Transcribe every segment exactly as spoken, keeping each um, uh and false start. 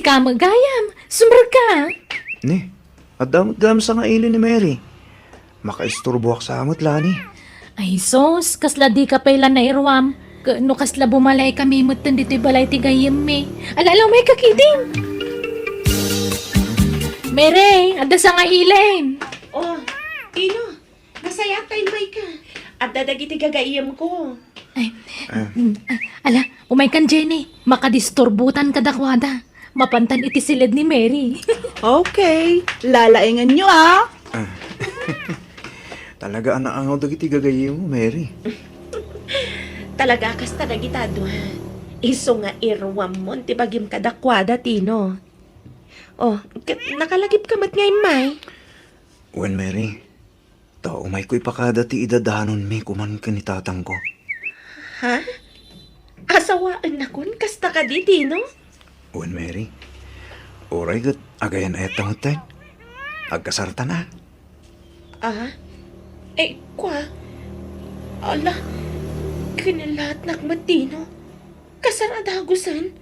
Ikaw met gayam, sumrek ka. Ni, adda met gayam sangaili ni Mary. Makaisturboak sa met, Lani. Ay sus, kasla dika pay la nairuam. Ket no kasla bumalaykami metten ditoy balay ti gayyemmi. Ala, ala, umayka ketdin. Mary, adda sangailim. Oh, Tino, nasayaat ta immayka. Adda dagiti gagayyemko. Ay, Ah. mm, ay, ala, umaykan, Jenny. Makadisturbotan kadakuada. Mapantan iti siled ni Mary. Okay, lalaengenyo, ah. Ah. Talaga a naangaw dagiti gagayyemmo, Mary. Talaga kasta dagita dua. Isu nga iruammon ti bagim kadakuada, Tino. Oh, ket nakalagipka met nga immay. Wen, Mary, ta umayko ipakada ti idadanonmi koman ken ni tatangko. Ha? Asawaennakon kasta kadi, Tino? Wen, Mary, uray ket agayan-ayatta metten. Agkasartan a. Ah? Eh, kua? Ala, kinalatnak met, Tino. Kasar a dagusen.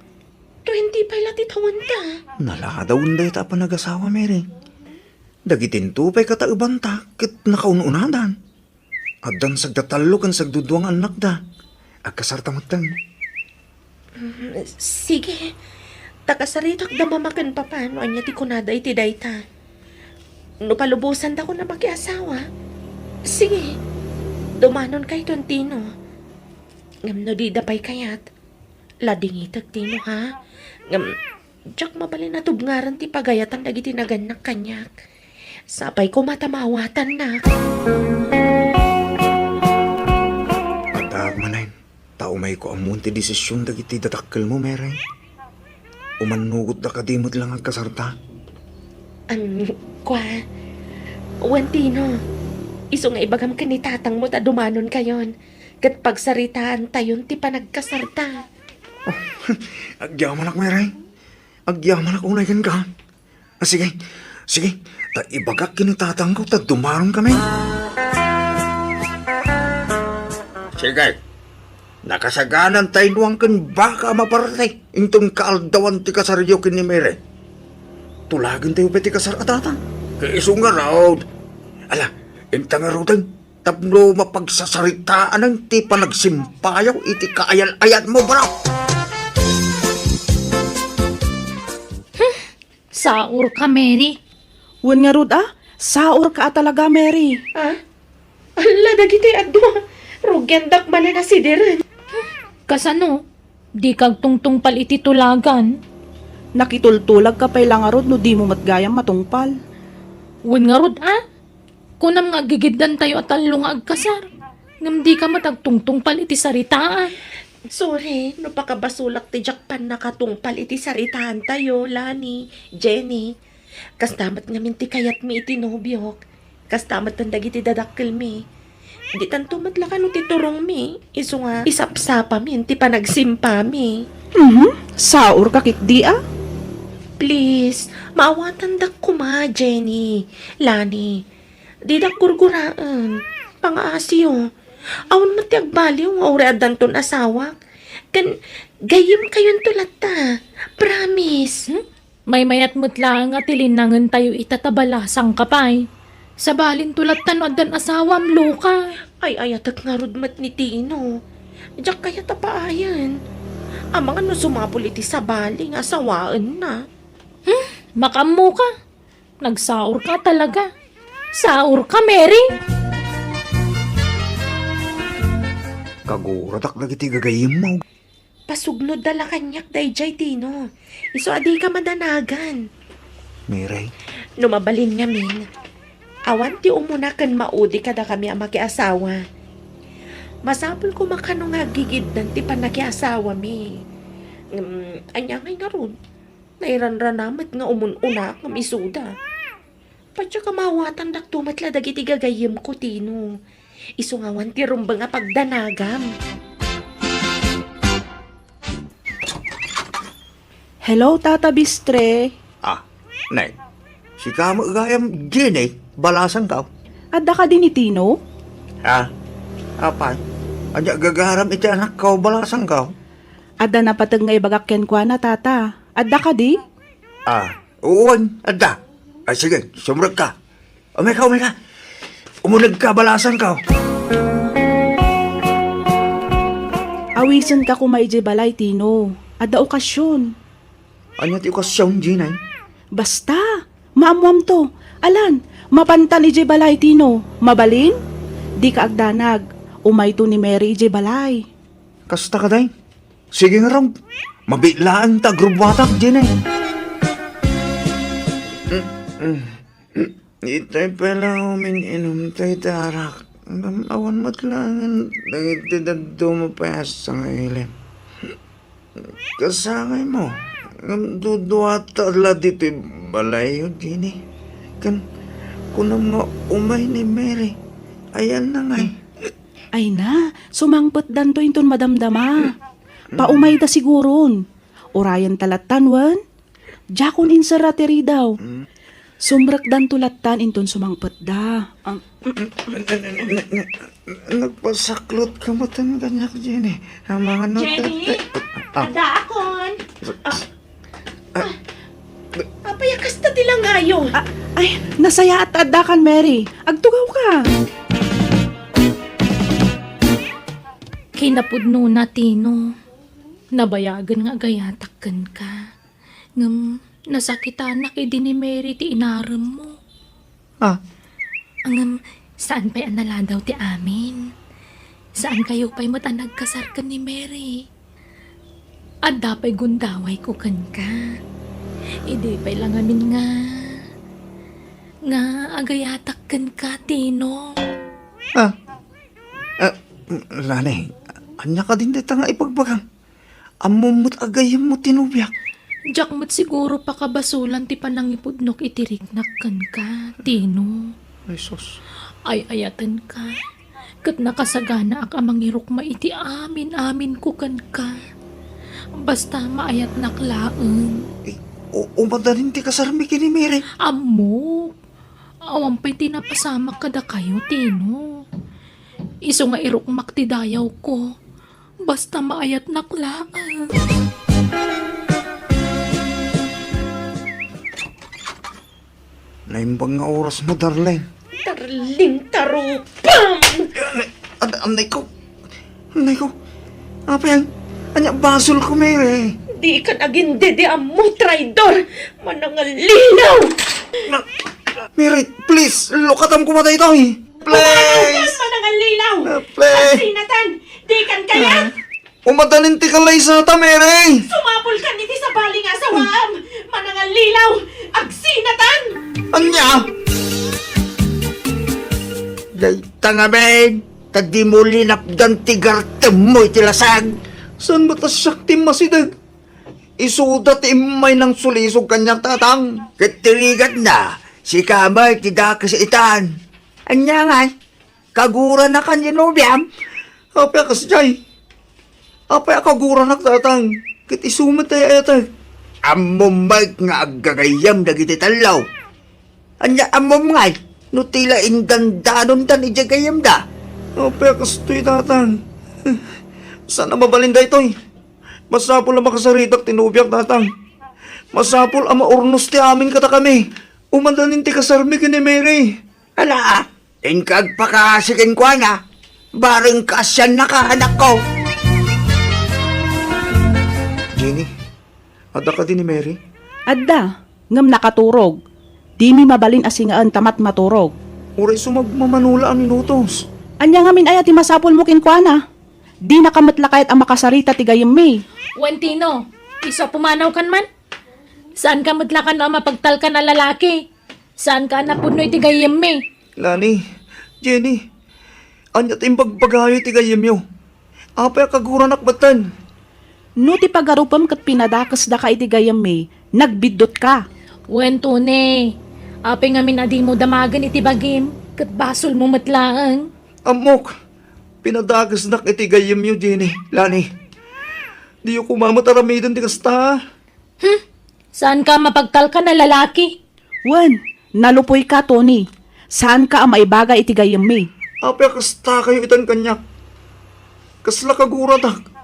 Twenty-five la ti tawenta. Naladawen dayta a panagasawa, Mary. Dagitinto pay kataebanta ket nakaun-unadan. Addan sagda tallo ken sagdudua nga annakda. Agkasarta metten. Mm, sige. Ta kasaritak da mama ken papa no ania ti kunada iti dayta. No palubosandakon a makiasawa, sige. Dumanon kayton, Tino. Ngem no dida pay kayat, ladingitek, Tino, ha? Ngem, diak mabalin a tubngaran ti pagayatan dagiti nagannak kaniak. Sapay koma ta maawatannak. Addaak manen, ta umayko ammuen ti desisyon dagiti dadakkelmo, Mary. Umannugotda kadi met la nga agkasarta? Am, kua, wen, Tino, isu nga ibagam ken ni tatangmo ta dumanonkayon, ket pagsaritaantayon ti panagkasarta. Oh, agyamanak, Mary. Agyamanak unay kenka. Ah, sige, sige, ta ibagak ken ni tatangko ta dumanonkami. Sige, nakasaganan ta inuang ken baka a maparti inton kaaldawan ti kasaryo ken ni Mary. Tulagentayo pay ti kasar a tatang. Ket isu ngarud. Ala, inta ngaruden tapno mapagsasaritaan ti panagsimpayo iti kaayal-ayatmo, bro. Saurka, Mary. Wen ngarud a, saurka a talaga, Mary. Ah? Alla, dagiti adu, rugiandak manen a sideren. Kasano? Dika agtungtungpal iti tulagan? Nakitultulagka pay la ngarud no dimo met gayam matungpal. Wen ngarud a? Kunam nga aggigiddantayo a tallo nga agkasar, ngem dika met agtungtungpal iti saritaan. Sorry no pakabasolak ti diak pannakatungpal iti saritaantayo, Lani, Jenny. Kasta met ngamin ti kayatmi iti nobiok. Kasta met dagiti dadakkelmi. Ditanto met la kano ti turongmi, isu nga isapsapamin ti panagsimpami. Mhm, saurka ketdi a. Please, maawatandak koma, Jenny, Lani. Didak gurguraen. Pangaasiyo. Awan met ti agbaliw nga uray addanton asawak. Ken gayyemkayonto latta. Promise. Hmm? Maymayat met laeng a tilinnangentayo ita ta balasangka pay. Sabalinto latta no addan asawam, loka. Ay-ayatek ngarud met ni Tino. Diak kayat a paayen. Amangan no sumapul iti sabali nga asawaenna. Hmm? Makaammoka. Nagsaurka talaga. Saurka, Mary! Kaguradak dagiti gagayyemmo. Pasugnodda la kaniak daydiay, Tino. Isu a dika madanagan. Mary. No mabalin ngamin, awan ti umuna ken maudi kadakami a makiasawa. Masapul koma kano nga aggigiddan ti pannakiasawami. Ngem, ania ngay ngarud? Nairanrana met nga umun-unak ngem isuda. Padiak a maawatandakto met la dagiti gagayyemko, Tino. Isu nga awan ti rumbeng a pagdanagam. Hello, Tata Bistre. Ah, Nay. Sika met gayam, Jenny, balasangko. Adda kadi ni Tino? Ha? Apay? Ania gagaram iti anakko, balasangko? Adda napateg nga ibagak kenkuana, Tata. Adda kadi? Ah, wen, adda. Ay, sige, sumrekka. Umayka, umayka. Umunegka, balasanka. Awisenka koma idiay balay, Tino. Adda okasion. Ania ti okasion, Jenny? Basta, maammoamto. Alan, mapantan idiay balay, Tino. Mabalin? Dika agdanag. Umayto ni Mary idiay balay. Kasta kadi? Sige ngarud. Mabiit laeng ta agrubbuatak, Jenny. Mm, mm. Itay pay la umin-inum toy ti arak. Ngem awan met laengen dagiti dadduma pay a sangailem. Kasangaymo, ngem duduata la ditoy balayyo, Jenny. Ken kunam nga umay ni Mary. Ayanna ngay. Ay na, sumangpetdanto inton madamdama. Paumayda siguron. Urayenta lattan wen? Diakon inserra ti ridaw. Mm. Sumrekdanto lattan inton sumangpetda. Ang Nagpasaklotka met kaniak, Jenny. Amangan no Jenny? Te-, te-, ah. Addaakon. Ah. Ah. Apay a kasta ti langayo? Ah, ay, nasayaat ta addakan, Mary. Agtugawka. Kinapudnona, Tino. Nabayagen nga agayatak kenka. Ngem nasakitanak idi ni Mary ti inaremmo. Ah. Ngem saan pay a naladaw ti amin. Saankayo pay met a nagkasar ken ni Mary. Adda pay gundawayko kenka. Idi pay la ngamin nga, nga agayatak kenka, Tino. Ah. Ah, Lani, ania kadin dayta nga ibagbagam? Ammom met a gayyemmo ti nobiak. Diak met siguro pakabasolan ti panangipudnok iti riknak kenka, Tino. Ay, sus. Ay-ayatenka. Ket nakasaganaak a mangirukma iti amin-aminko kenka. Basta maayatnak laeng. Eh, u-, umadanin ti kasarmi ken ni Mary. Ammok. Awan pay ti napasamak kadakayo, Tino. Isu nga irukmak ti dayawko. Basta maayatnak laeng. Naimbag nga orasmo, darling. Darling, tarupam! An-, annay ko. Annay ko. Apay, ania basolko, Mary? Dikan agindediammo, traidor! Manangallilaw! Na, Mary, please, lukatam koma daytoy. Please! Manangallilaw! Ah, please! Agsinatan! Dikan kayat! Ah. Umadanin ti kalaysata, Mary! Sumapulkan iti sabali nga asawaam! Manangallilaw! Agsinatan! Ania? Dayta ngamin, ta dimo linapdan ti gartemmo iti lasag. Saan met a siak ti masideg? Isuda ti immay nangsulisog kaniak, tatang. Ket ti rigatna, sika met ti dakes itan. Ania ngay? Kaguranakan ti nobiam? Apay a kasdiay? Apay a kaguranak, tatang? Ket isu met ti ay-ayatek. Ammom met nga aggagayyem dagiti tallo. Ania ammom ngay no ti la indandanondan idiay gayyemda? Apay a kastoy, tatang? Saan a mabalin daytoy? Masapul a makasaritak ti nobiak, tatang. Masapul a maurnos ti amin kadakami. Umadanin ti kasarmi ken ni Mary. Ala, inka agpakaasi kenkuana. Bareng kaasiannaka, anakko. Jenny, adda kadi ni Mary? Adda, ngem nakaturog. Dimi mabalin a singaen ta matmaturog. Uray sumagmamano la a minutos. Ania ngamin aya ti masapulmo kenkuana? Dinaka met la kayat a makasarita ti gayyemmi. Wen, Tino, isu a pumanawkan man? Saanka met la kano a mapagtalkan a lalaki? Saanka a napudno iti gayyemmi? Lani, Jenny, ania ti imbagbagayo iti gayyemyo? Apay a kaguranak metten? No ti pagarupem ket pinadakesdaka iti gayyemmi, nagbiddotka. Wen, Tony, apay ngamin a dimo damagen iti bagim, ket basolmo met laeng. Ammok, pinadakesnak iti gayyemyo, Jenny, Lani. Diyo koma met aramiden ti kasta. Hmm? Saanka a mapagtalkan a lalaki? Wen, nalupoyka, Tony. Saanka a maibaga iti gayyemmi. Apay a kastakayo itan kaniak? Kasla kaguratak.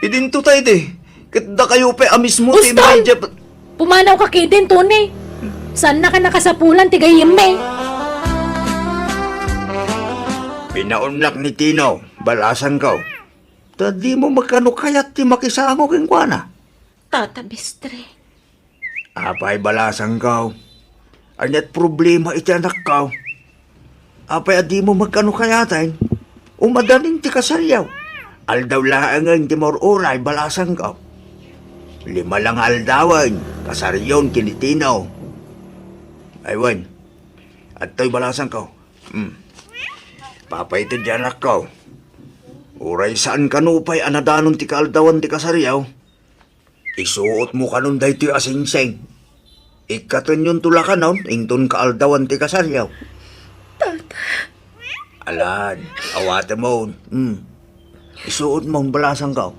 Idinto ta idi, ket dakayo pay a mismo ti Uston! Immay idiay pa-, Pumanawka ketdin, Tony. Saannaka nakasapulan ti gayyemmi. Pinaunnak ni Tino, balasangko. Ta dimo met kano kayat ti makisango kenkuana. Tata Mestre. Apay, balasangko? Ania't problema iti anakko? Apay a dimo met kano kayaten? Umadanin ti kasaryo. Aldaw laengen ti maur-uray, balasangko. Lima la nga aldawen, kasaryon ken ni Tino. Ay wen, adtoy, balasangko. Hmm. Papaited ti anakko. Uray saan kano pay a nadanon ti kaaldawan ti kasaryo, isuotmo kanon daytoy a singsing. Ikkatenyonto la kanon inton kaaldawan ti kasaryo. Tata. Alan, awatemon. Hmm. Isuotmon, balasangko.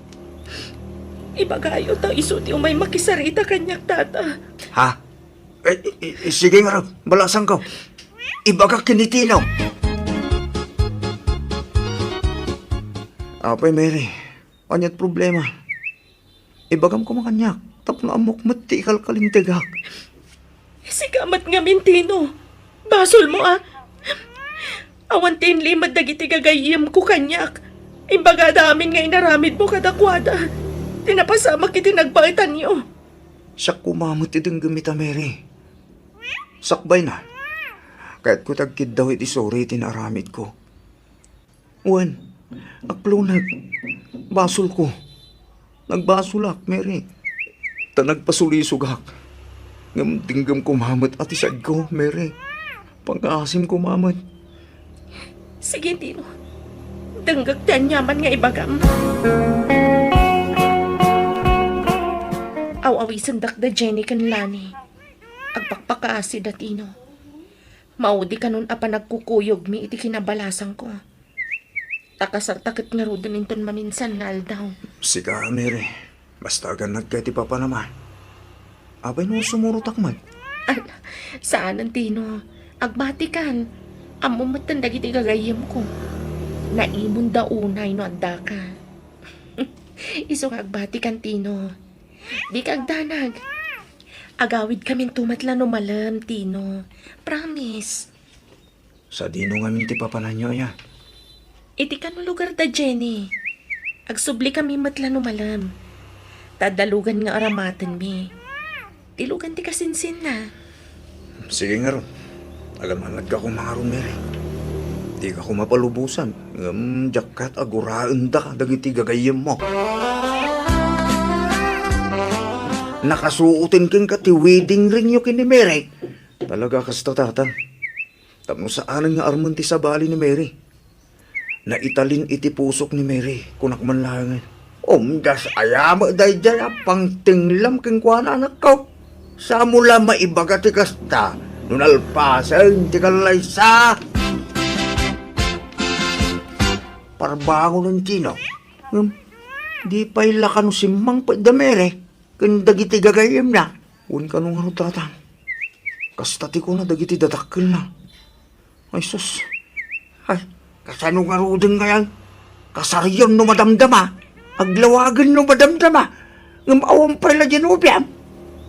Ibagayo ta isu ti umay makisarita kaniak, Tata. Ha? Eh, i-, i-, sige ngarud, balasangko. Ibagak ken ni Tino. Apay, Mary, ania't problema? Ibagam koma kaniak, tapno ammok met ti ikalkalintegak. Sika met ngamin, Tino. Basolmo, a. Awan ti inlimed dagiti gagayyemko kaniak. Imbagada amin nga inaramidmo kadakuada ti napasamak iti nagbaetanyo. Siak koma met ti denggem ita, Mary. Sakbayna, kayatko ti agkiddaw iti suri iti naaramidko. Wen, akloneg. Basolko. Nagbasolak, Mary. Ta nagpasulisogak. Ngem denggem koma met a ti saedko, Mary. Pangngaasim koma met. Sige, Tino. Denggek ti aniaman nga ibagam. Aw-awisendak da Jenny ken Lani. Agpakpakaasi da, Tino. Maudi kanon a panagkukuyogmi iti kinabalasangko. Ta kasarta ket ngaruden inton maminsan nga aldaw. Sika, Mary, basta agannadka iti papanam. Apay no sumurotak met? Al-, saanen, Tino. Agbatikan. Ammom metten dagiti gagayyemko. Naimonda unay no addaka. Isu nga agbatikan, Tino. Dika agdanag. Agawidkaminto met la no malem, Tino. Promise. Sadino ngamin ti papananyo, aya? Iti kano lugar da Jenny. Agsublikamin met la no malem. Ta adda lugan nga aramatenmi. Ti lugan ti kasinsinna. Sige ngarud. Agannadka koma ngarud, Mary. Dika koma palubosan. Ngem diak kayat a guraendaka dagiti gagayyemmo. Nakasuoten kenka ti wedding ringyo ken ni Mary. Talaga kasta, Tatang. Tapno saanen nga armen ti sabali ni Mary. Naitalin iti pusok ni Mary, kunak man laengen. Umdas aya met daydiay a pangtenglam kenkuana, anakko. Saanmo la maibaga ti kasta no nalpasen ti kallaysa. Parbangonen, Tino. Ngem, di pay la kano simmangpet da Mary ken dagiti gagayyemna. Wen kano ngarud, Tatang. Kasta ti kuna dagiti dadakkelna. Ay, sus. Ay, kasano ngaruden ngay? Kasaryon no madamdama. Aglawagen no madamdama. Ngem awan pay la diay nobiam.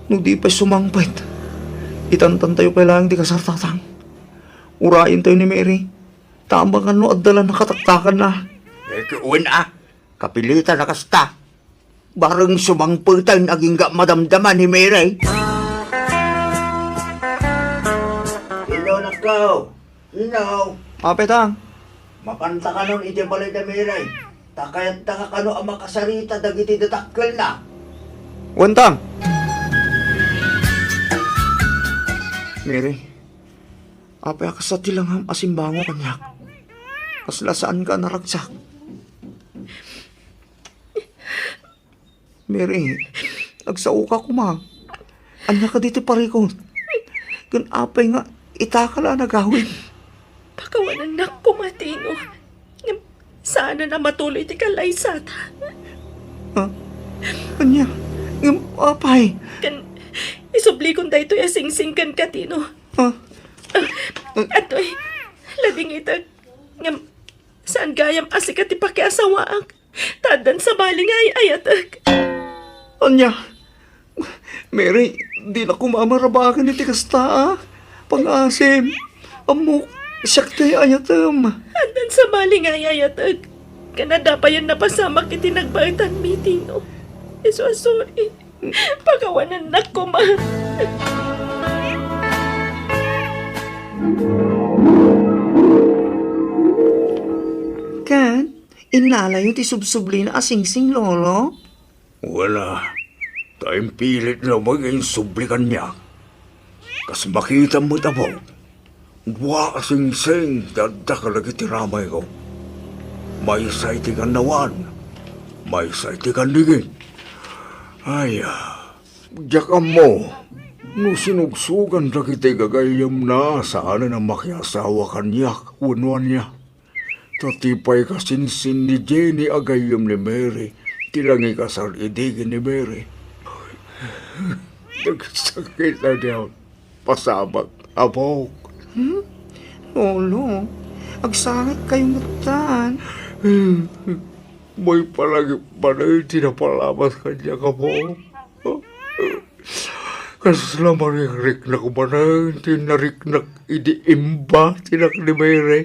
No di pay sumangpet, itantantayo pay laeng ti kasar, Tatang. Urayentayo ni Mary. Ta amangan no adda la nakataktakanna. Eh, wen a. Kapilitan a kasta. Bareng sumangpeten agingga madamdama ni Mary. Hello, anakko. Hello. Apay, Tang? Mapanta kanon idiay balay da Mary. Ta kayatda nga kano a makasarita dagiti dadakkelna. Wen, Tang. Mary, apay a kasta ti langam a simbango kaniak? Kasla saanka a naragsak? Mary, agsaoka koma. Ania kadi ti parikut? Ken apay nga itaka la a nagawid? Pakawanennak koma, Tino. Ngem saanen a matuloy ti kallaysata. Ha? Ania? Ngem apay? Ken isublikon daytoy a singsing kenka, Tino. Ha? Adtoy, ladingitek. Ngem saan gayam a sika ti pakiasawaak. Ta addan sabali nga ay-ayatek. Ania? Mary, dina koma marabaken iti kasta, a. Pangasim, ammok, siak ti ayatem. Addan sabali nga ayayateg. Ken adda payen napasamak iti nagbaetan meeting, no? Isu a sorry. Pakawanennak koma. Ken, innalayo ti subsublina a singsing, Lolo? Wen a, ta impilit laeng nga insubli kaniak. Kas makitam met, Apo, dua a singsing ti adda kadagiti ramayko. Maysa iti kannawan, maysa iti kannigin. Ay, ah, diak ammo no sinugsugan dagiti gagayyemna saanen a makiasawa kaniak wenno ania. Ta ti pay kasinsin ni Jenny a gayyem ni Mary ti nangikasar idi ken ni Mary. Nagsakit a diak pasamak, Apok. Hmm? Lolo, agsakit kayo metten. May palagip manen ti napalabas kaniak, Apok. Kasla marikriknak manen ti nariknak idi imbatinnak ni Mary.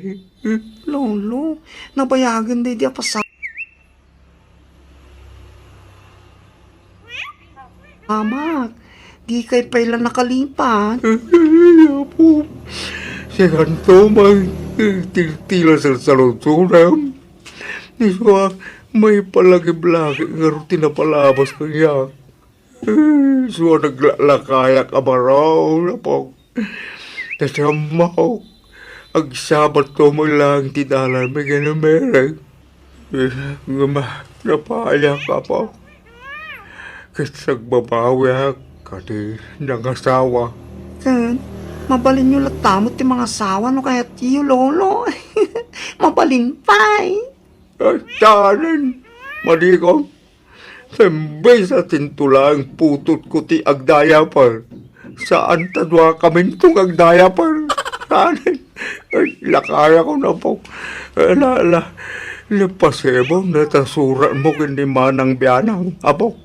Lolo, nabayagen daydi a pasa-, amak, dikay pay la nakalipat. Apo, sikanto man, tiltila sa salunsunan. Isua, may palagip-lagip nga ti napalabas kaniak. Isua, naglakayak a baro, Apok. Ta siammok, agsabatto met laeng ti dalanmi ken ni Mary. Ngem napayak, Apok. Ket agbabawiak a ti nangasawa. Ken, mabalinyo latta met ti mangasawa no kayatyo, Lolo. Mabalin pay. Ay, saanen. Madikon. Imbes a tinto laeng putotko ti agdiaper, saan ta duakaminto nga agdiaper. Saan? Ay, lakayakon, Apok. Ala, ala. Lapasibon ta suratmo ken ni Manang Bianang, Apok.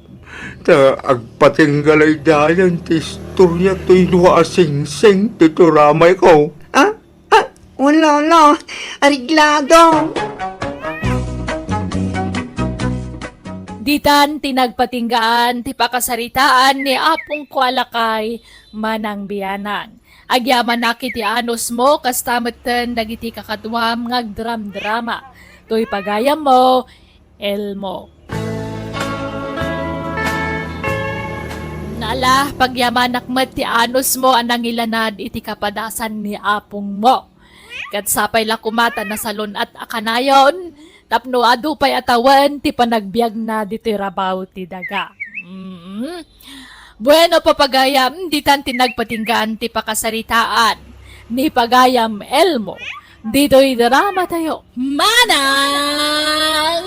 Ta agpatingga la idiayen ti istoria toy dua a singsing ti turamayko. Ah? Ah, wen, Lolo, areglado. Ditan ti nagpatinggaan ti pakasaritaan ni apongko a lakay, Manang Bianang. Agyamanak iti anusmo, kasta metten dagiti kakaduam nga agdramdrama. Toy pagayammo, Elmo. Nala, pagyamanak met ti anusmo a nangilanad iti kapadasan ni apongmo. Ket sapay la koma ta nasalun-at a kanayon tapno adu pay a tawen ti panagbiagna ditoy rabaw ti daga. Mm. Bueno, papagayam, ditan ti nagpatinggaan ti pakasaritaan ni Pagayam Elmo ditoy drama tayo. Manang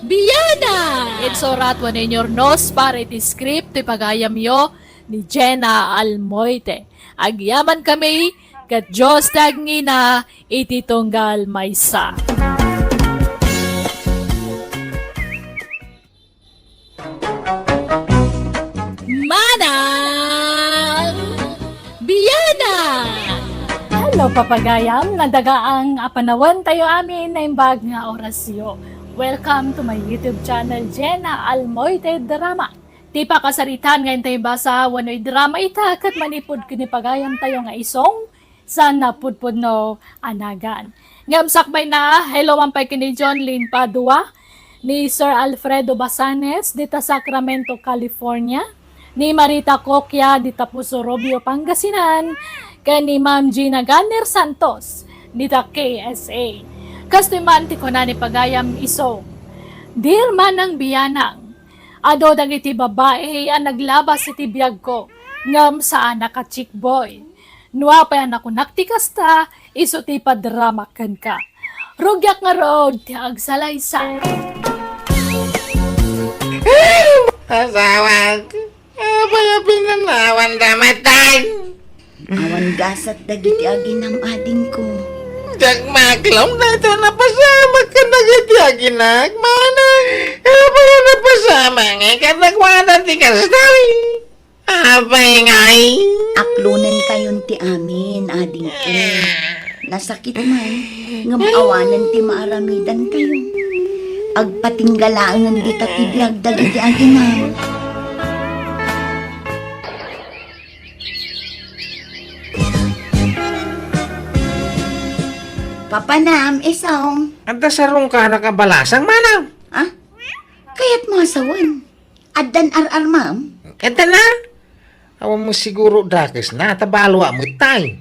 Biana! Insurat wenno inyurnos para iti script ti pagayamyo ni Jenna Almoite. Agyamankami, ket Dios ti agngina iti tunggal maysa. Manang Biana! Hello, papagayam, nadagaang a panawen tayo amin naimbag nga orasyo. Welcome to my YouTube channel, Jenna Almoite Drama. Ti pakasaritaan nga intay basa wenno idrama ita ket manipud ken ni pagayam tayo nga isong, saan napudpudno a nagan. Ngem sakbay na, hello man pay ken ni John Lynn Padua, ni Sir Alfredo Basanes, dita Sacramento, California, ni Marita Coquia, dita Puso Rubio, Pangasinan, ken ni Ma'am Gina Ganner Santos, dita K S A. Kastoy man ti kuna ni pagayam iso, Dear Manang Bianang, adu dagiti babai a naglabas iti biagko, ngem saanak a chick boy. Nua pay a nakunak ti kasta, isu ti ipadramak kenka. Rugiak ngarud ti agsalaysay. Asawak, apay a pinanawanda metten? Awan gasat dagiti aginam, adingko. Diak maklong dayta napasamak kadagiti aginak, manang. Apay a napasamak nga kadakuada ti kasta? Apay ngay? Aklonentayon ti amin, adingko. Nasakit man, ngem awanen ti maaramidantayo. Agpatingga laengen dita ti biag dagiti aginaw. Papanam, Isong. Adda sarungkanak a balasang, manang? Ah? Kayatmo a sawen? Addan ar-armam? Adda na. Awan mo siguro dakes na, ta balo a met tay.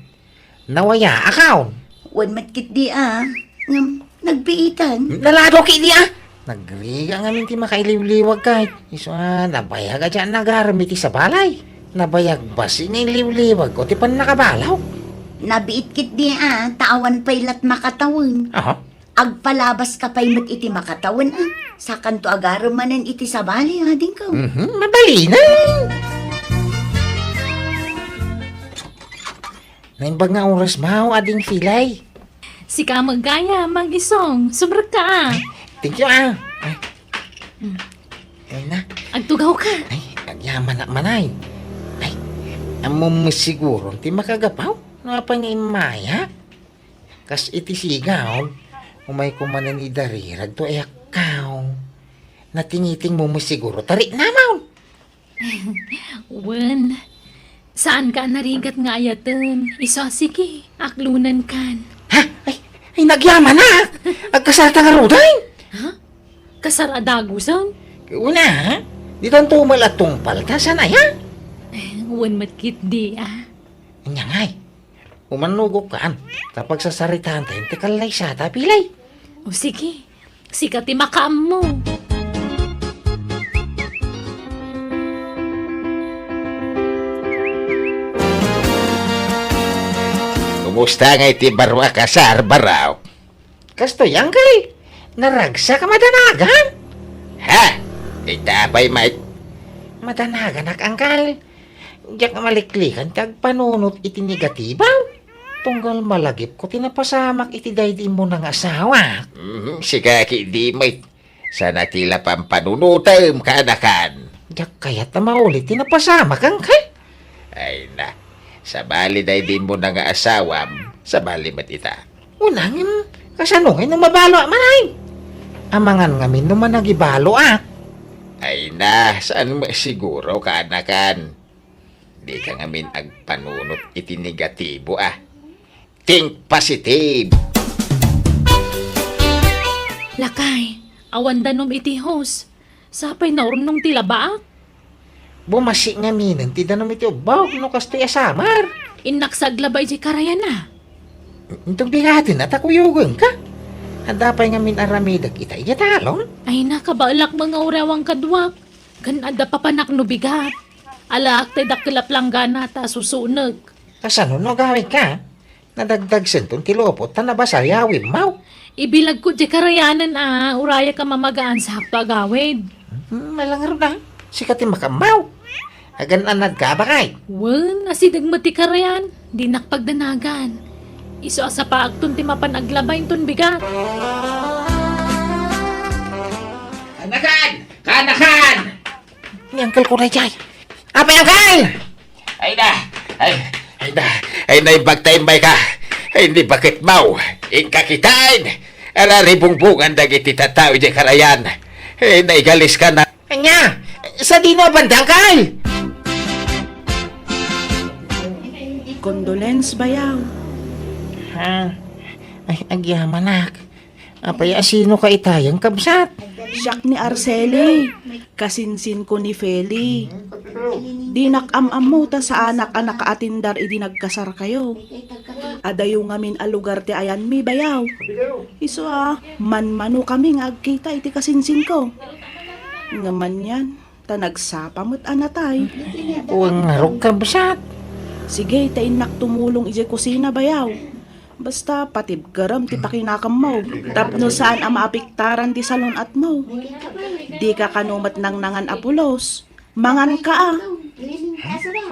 Nawaya, akaw. Wen met ketdi a. Ngem, nagbiitan. Nalado ketdi a. Nagrigat ngamin ti makailiwliwag kay. Isu a, nabayag a diak nagarem iti sabali. Nabayag basi nga iliwliwag ko ti pannakabalaw. Nabiit ketdi a, ta awan pay lat makatawen. Aha. Agpalabaska pay met iti makatawen a. Sakanto agarem manen iti sabali, adingko. Mhm, mabalinen. Naimbag nga oras mo, ading Pilay. Sika met gayam, Mang Isong. Sumrekka a. Thank you, ah. Ay. Mm. Ay na. Agtugawka. Ay, agyamanak man ay. Ay, ammom met siguro ti makagapu? No apay nga immaya? Kas iti sigaw, umayko manen idarirag to, ay, akkaw. Natingitingmo met siguro, ta riknamon. Wen, saanka a narigat nga ayaten. Isu a, sige, aklonenkan. Ha? Ay, ay, nagyamanak! Agkasarta ngaruden! Ha? Kasar a dagusen? Una, ha? Ditan tumal a tungpal, ta saan aya? Eh, wen met ketdi, ah. Ania ngay? Umannugokkan, ta pagsasaritaantayon ti kallaysata, Pilay. O sige, sika ti makaammo. Kumusta ngay ti baro a kasar, baro? Kastoy, angkel. Naragsak a madanagan. Ha? Ita pay met. Madanaganak, angkel. Diak maliklikan ti agpanunot iti negatibo. Tunggal malagipko ti napasamak iti daydi immuna nga asawak. Mhm, sika ketdi met. Saan a ti la pampanunotem, kaanakan? Diak kayat a mauli ti napasamak, angkel. Ay na, sabali daydi immuna nga asawam, sabali met ita. Una ngem, kasano ngay no mabalo a manay? Amangan ngamin no managibalo a. Ay na, saan met siguro, kaanakan? Dika ngamin agpanunot iti negatibo a. Think positive! Lakay, awan danum iti hose. Sapay naurnong ti labaak. Bumasi ngaminen ti danum iti ubbog no kastoy a summer. Innak sa aglaba idiay karayan a. Inton bigaten a ta kuyogenka. Adda pay ngamin aramidek ita idiay talon. Ay, nakabaelak nga uray awan kaduak. Ken adda papanak no bigat. Alaak ti dakkel a planggana ta susunek. Kasano no agawidka? Nadagdagsenton ti lupot ta nabasa yawimmaw. Ibilagko diay karayanen a, urayak a mamagaan sa hakto agawid. Hmm, malangarod a. Sika ti makaammaw. Agan-anadka a bakay. Wen, asideg met ti karayan. Dinak pagdanagan. Isu a sapaakton ti mapan aglaba inton bigat. Kaanakan! Kaanakan! Ni Uncle ko na jay. Apay, Uncle! Ay na! Ay, ay na! Ay, naimbag ta immayka! Ay, ni baketmaw! Inka kitaen! Araribungbongan dagiti tattao idiay karayan! Ay, naigaliska na! Ania? Sadino a banda, Uncle? Condolence, bayaw. Ha? Ay, agyamanak. Apay, asino ka itayen, kabsat? Siak ni Arceli, kasinsinko ni Feli. Dinak am-ammo ta saanak a nakaatindar idi nagkasarkayo. Adayo ngamin a lugar ti ayanmi, bayaw. Isu a, manmanokami nga agkita iti kasinsinko. Ngem anian, ta nagsapa met a natay. Wen ngarud, kabsat. Sige, ta innak tumulong idiay kusina, bayaw. Basta patibkerem ti pakinakemmo tapno saan a maapektaran ti salun-atmo. Dika kano met nangnangan a pulos. Manganka a.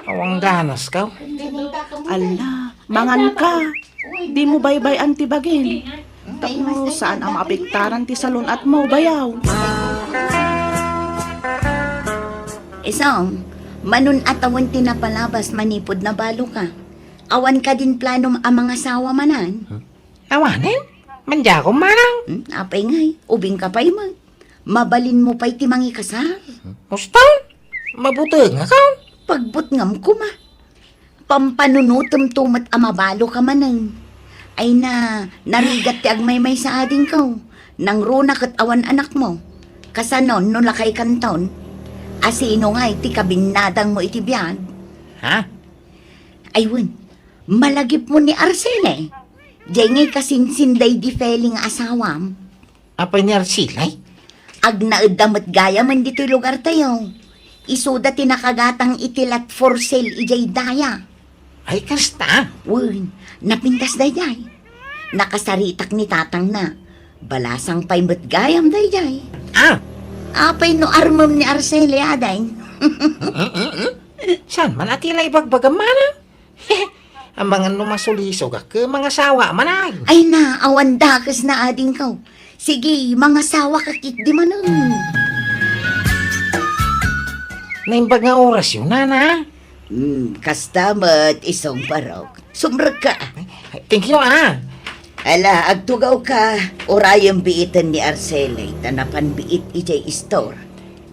Awan ganaska. Ala, manganka. Dimo baybay-an ti bagim. Tapno saan a maapektaran ti salun-atmo, bayaw. Isong, Manon a tawen ti napalabas manipud nabaloka. Awan kadin planom a mangasawa manen? Awanen? Mandiakon manang? Hmm, apay ngay, ubingka pay met. Mabalinmo pay ti mangikasar. Usto? Mabutengakon? Pagbutngam koma. Pampanunotemto met a mabaloka manen. Ay na, narigat ti agmaymaysa adingko. Nangruna ket awan anakmo. Kasanon no lakaykanton? A sino ngay ti kabinnadangmo iti biag? Ha? Ay wen, malagipmo ni Arcele. Diay ngay kasinsin daydi Feli nga asawam. Apay ni Arcele? Agnaedda met gayamen ditoy lugartayo. Isuda ti nakagatang iti lot for sale idiay daya. Ay, kasta? Wen, napintas daydiay. Nakasaritak ni tatangna. Balasang pay met gayam daydiay. Ah! Apay no armem ni Arcele, ading? Mm-mm-mm. Saan man a ti la ibagbagam manang? Amangan no masulisogak, mangasawa manang. Ay na, awan dakesna adingko. Sige, mangasawaka ketdi manen. Naimbag nga orasyo, nana? Hmm, kasta met, isong Barok. Sumrekka. Thank you, ah. Ala, agtugawka, urayem biiten ni Arcele, ta napan biit idiay store.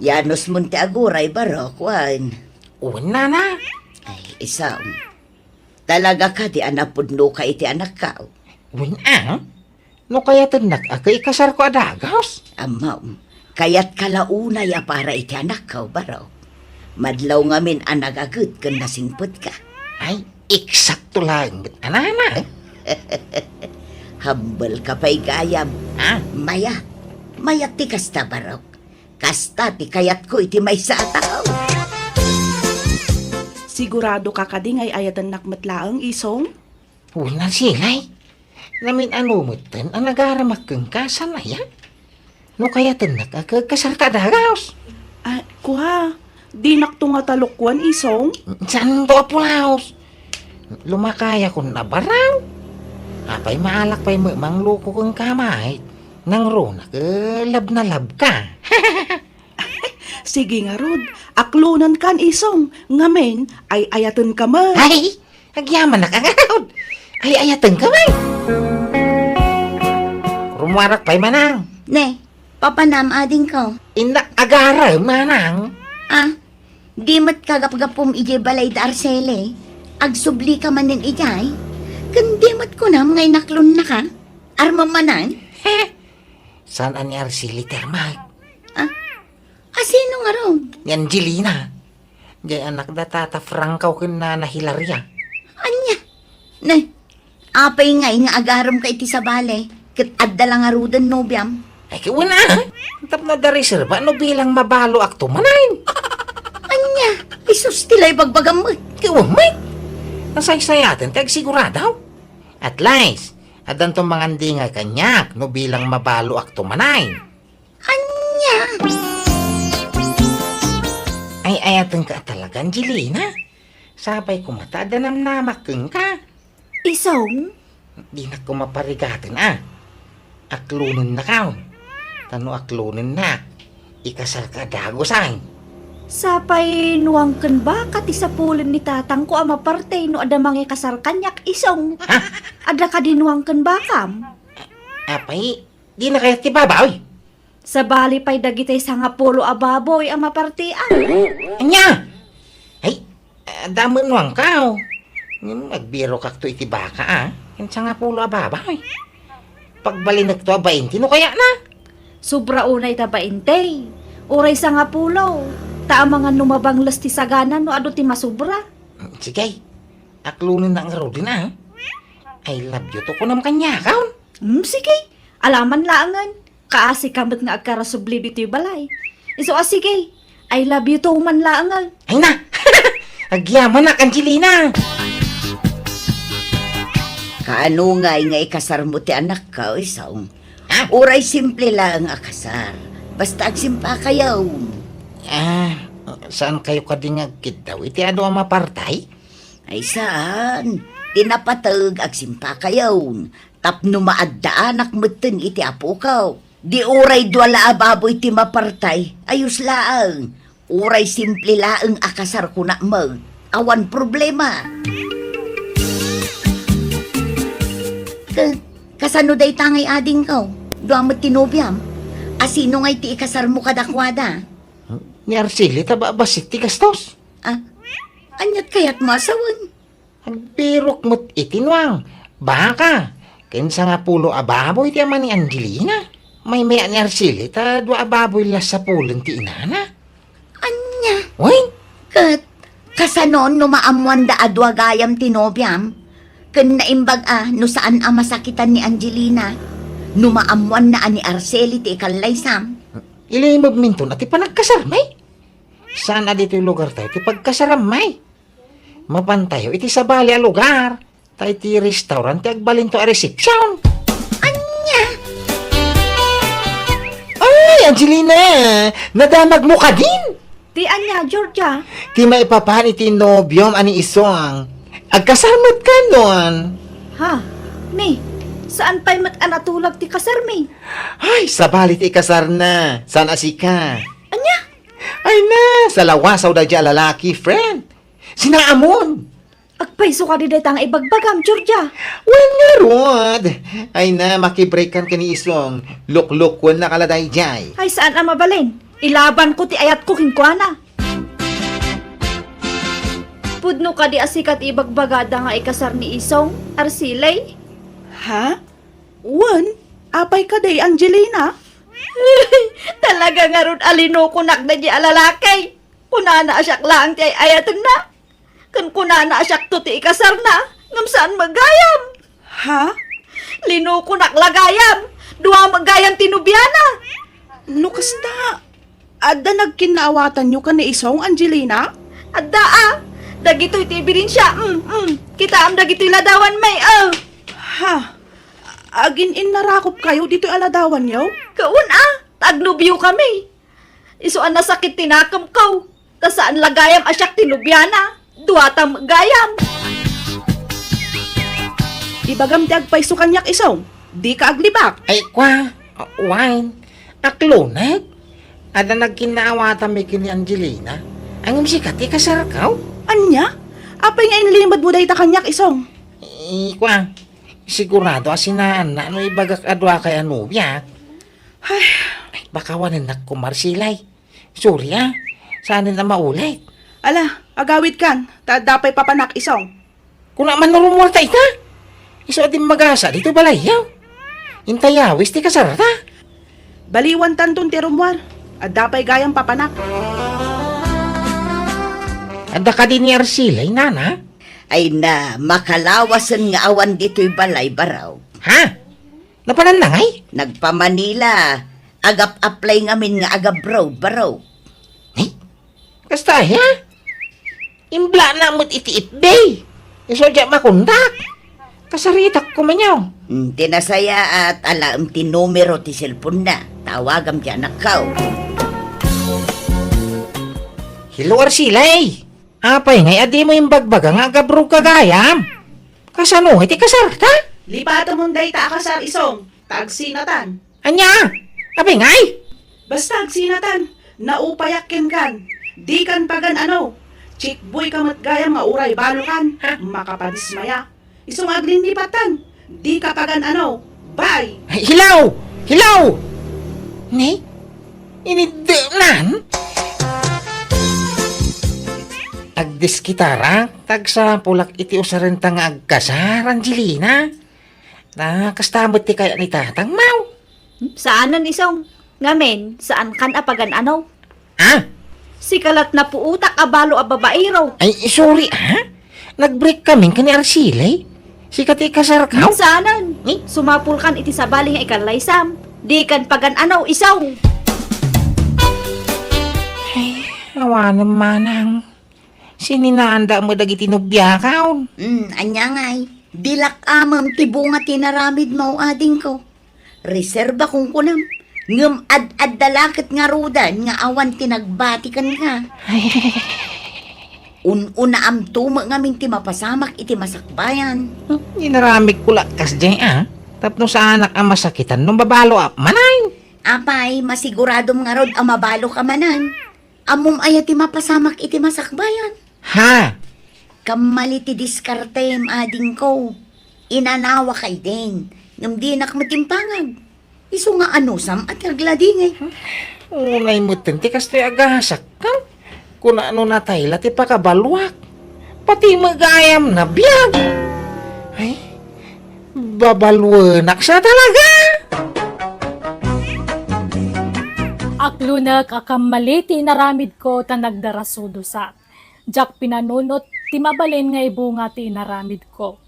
Yanosmon ti aguray, Barok, wen. Wen, nana. Ay, isong. Talaga kadi a napudnoka iti anakko? Wen, ah. No kayatennak a ikasarko a dagus? Ammom, kayatka la unay a para iti anakko, Barok. Madlaw ngamin a nagaget ken nasingpetka. Ay, eksakto laeng met a nana. Hambelka pay gayam. Ah? Mayat. Mayat ti kasta, Barok. Kasta ti kayatko iti maysa a tao. Siguradoka kadi nga ay-ayatennak met laeng, isong? Wen, Arcele. Namin-ano metten a nagaramak kenka, saan aya? No kayatennak a ikasarka a dagus. Ah, kua, dinakto nga talukwan, isong? Saanto a pulaos? Lumakayakon a baraw. Apay, maalak pay met mangluko kenka met. Nangruna ket love na love ka. Sige ngarud, aklonenkan, isong, ngamin, ay-ayatenka met. Ay, agyamanak a ngarud. Ay-ayatenka met. Rummuarak pay manang. Ne, papanam adingko. Innak agarem manang. Ah, di met kagapgapum idiay balay da Arcele. Agsublika manen idiay. Ken di met kunam nga inaklonnaka. Armem manen? Saan a ni Arcele ti armak? Ah, a sino ngarud? Ni Angelina. Diay anak da Tata Franco ken Nana Hilaria. Ania? Nay, apay ngay nga agaremka iti sabali, ket adda la ngaruden nobiam? Ay, wen a. Tapno adda reserba no bilang mabaloakto manen. Ania? Isus ti la ibagbagam met. Ket wen met. Nasaysayaten ti agsigurado. At least, addanto mangandingay kaniak no bilang mabaloakto manen. Ania? Ay-ayatenka a talaga, Angelina. Sapay koma ta adda namnamak kenka. Isong? Dinak koma parigaten a. Aklonennakon. Ta no aklonennak, ikasarka a dagus. Sapay nuangken baka ti sapulen ni tatangko a maparte no adda mangikasar kaniak, isong. Ha? Adda kadi nuangken bakam? Apay, dina kayat ti baboy? Sabali pay dagiti sangapulo a baboy a mapartian. Ania? Ay, adda met nuangko. Ngem agbirokakto iti baka a. Ken sangapulo a baboy. Pagbalinekto a bainte no kayatna. Sobra unay ta bainte. Uray sangapulo. Ta amangan no mabangles ti sagana no adu ti masobra. Sige. Aklonennak ngaruden a. I love you too, kunam kaniakon. Hmm, sige. Alaman laengen. Kaasika met nga agkarasubli ditoy balay. Isu a sige, I love you too man laengen. Ay na! Agyamanak, Angelina! Kaano ngay nga ikasarmo ti anakko, isong? Ha? Uray simple laeng a kasar. Basta agsimpakayo. Ah, saan kayo kadi nga agkiddaw iti adu a mapartay? Ay saan. Ti napateg, agsimpakayon. Tapno maaddaanak metten iti apoko. Di uray dua la a baboy ti mapartay, ayos laeng. Uray simple laeng a kasar, kunak met, awan problema. Ket kasano dayta ngay adingko? Dua met ti nobiam. A sino ngay ti ikasarmo kadakuada? Ni Arceli ta ba-, bassit ti gastos. Ah, aniat kayatmo a sawen? Agbirok met iti nuang, baka, ken sangapulo a baboy ti ama ni Angelina. Maymay-at ni Arceli ta dua a baboy la sapulen ti inana. Ania? Wen? Ket kasano no maammoanda a dua gayam ti nobiam? Ken naimbag a no saan a masakitan ni Angelina? No maammoanna a ni Arceli ti ikallaysam? Ilimebminton a ti panagkasarmi. Saan a ditoy lugartayo ti pagkasarammi. Mapantayo iti sabali a lugar, ta iti restaurant ti agbalinto a resepsiyon. Ania? Ay, Angelina! Nadamagmo kadin? Ti ania, Georgia? Ti maipapan iti nobiom a ni Isong. Agkasar met kanon. Ha? Ni, saan pay met a natulag ti kasarmi? Ay, sabali ti ikasarna. Saan a sika? Ania? Ay na, salawasaw daydiay a lalaki, friend. Sinaamon. Agpayso kadi dayta nga ibagbagam, Georgia? Wen ngarud. Ay na, makibreakkan ken ni Isong. Luklukuen na kala daydiay. Ay, saan a mabalin? Ilabanko ti ayatko kenkuana. Pudno kadi a sika ti ibagbagada nga ikasar ni Isong, Arceli? Ha? Wen, apay kadi, Angelina? Talaga ngarud a linukonak daydiay a lalaki. Kunana a siak laeng ti ay-ayatenna. Ken kunana a siakto ti ikasarna, ngem saan met gayam. Ha? Linukonak la gayam. Dua met gayam ti nobiana. No kasta, adda nagkinnaawatanyo ken ni Isong, Angelina? Adda a. Dagitoy ti ebidensia. Mm, mm. Kitaem dagitoy ladawanmi, a. Ha? Agin-innarakopkayo ditoy a ladawanyo? Kaun a, ta agnobiokami. Isu a nasakit ti nakemko. Ta saan la gayam a siak ti nobiana. Duata met gayam. Ibagam ti agpayso kaniak, Isong. Dika aglibak. Ay, kua, wen. Akloneg. Adda nagkinnaawatanmi ken ni Angelina. Ngem sika ti ikasarko? Ania? Apay nga inlimedmo dayta kaniak, Isong? Ay, kua, sigurado a sinaanna no ibagak a duakay a nobia. Ay. Ay, baka wanennak koma, Arceli. Sorry, a. Saanen a maulit. Ala, agawidkan, ta adda pay papanak, Isong. Kuna man no rummuarta ita. Isu a dimmagasa ditoy balayyo. Inta yawis ti kasarta. Baliwantanton ti rummuar. Adda pay gayam papanak. Adda kadi ni Arceli, nana? Ay na, makalawasen nga awan ditoy balay, baro. Ha? Napananna ngay? Nagpa-Manila. Agap-apply ngamin nga aga-abroad, baro. Ni? Kasta aya? Imblana met iti F B. Isu diak makontak. Kasaritak koma niya. Hmm, ti nasayaat, alaem ti numero ti cellphone-na. Tawagam ti anakko. Hello, Arceli. Apay ngay a dimo imbagbaga nga aga-abroad ka gayam? Kasano iti kasarta? Lipatemon dayta a kasar, Isong, ta agsinatan. Ania? Apay ngay? Basta agsinatan, naupayak kenkan. Dikan pagan-ano. Chickboy ka met gayam nga uray balokan. Ha? Makapadismaya. Isu nga aglinnipatan. Dika pagan-ano. Bye! Ay, hello! Hello! Ni? Iniddenan? Agdiskitarak, ta agsapulak iti usarenta nga agkasar, Angelina. Na, kasta met ti kayat ni tatangmo. Saanen, Isong. Ngamin, saankan a pagan-ano. Ah? Sika la't napuotak a balo a babaero. Ay, sorry, ha? Nag-break kami ken ni Arceli. Sika ti ikasarko? Saanen. Eh? Sumapulkan iti sabali nga ikallaysam. Dikan pagan-ano, Isong. Ay, awanen manang. Sininaanda met dagiti nobiakon. Hmm, ania ngay? Dilak amem ti bunga ti naramidmo, adingko. Reserba kunkunam. Ngem ad-adda la ket ngaruden nga awan ti nagbati kenka. Ay. Un-unaamto met ngamin ti mapasamak iti masakbayan. Inaramidko la kasdiay, a. Tapno saanak a masakitan no mabaloak manen. Apay, masiguradom ngarud a mabaloka manen. Ammom aya ti mapasamak iti masakbayan? Ha? Kammali ti diskartem, adingko. Inanawak ay din, ngem dinak met impangag. Isu nga anusam a ti agladingit. Unay metten ti kastoy a gasak, ha? Kuna no natay la ti pakabaluak. Pati magayam na biag. Ay, babaluenak sa talaga. Aklonek a kammali ti inaramidko ta nagdarasudosak. Diak pinanunot ti mabalin nga ibunga ti inaramidko.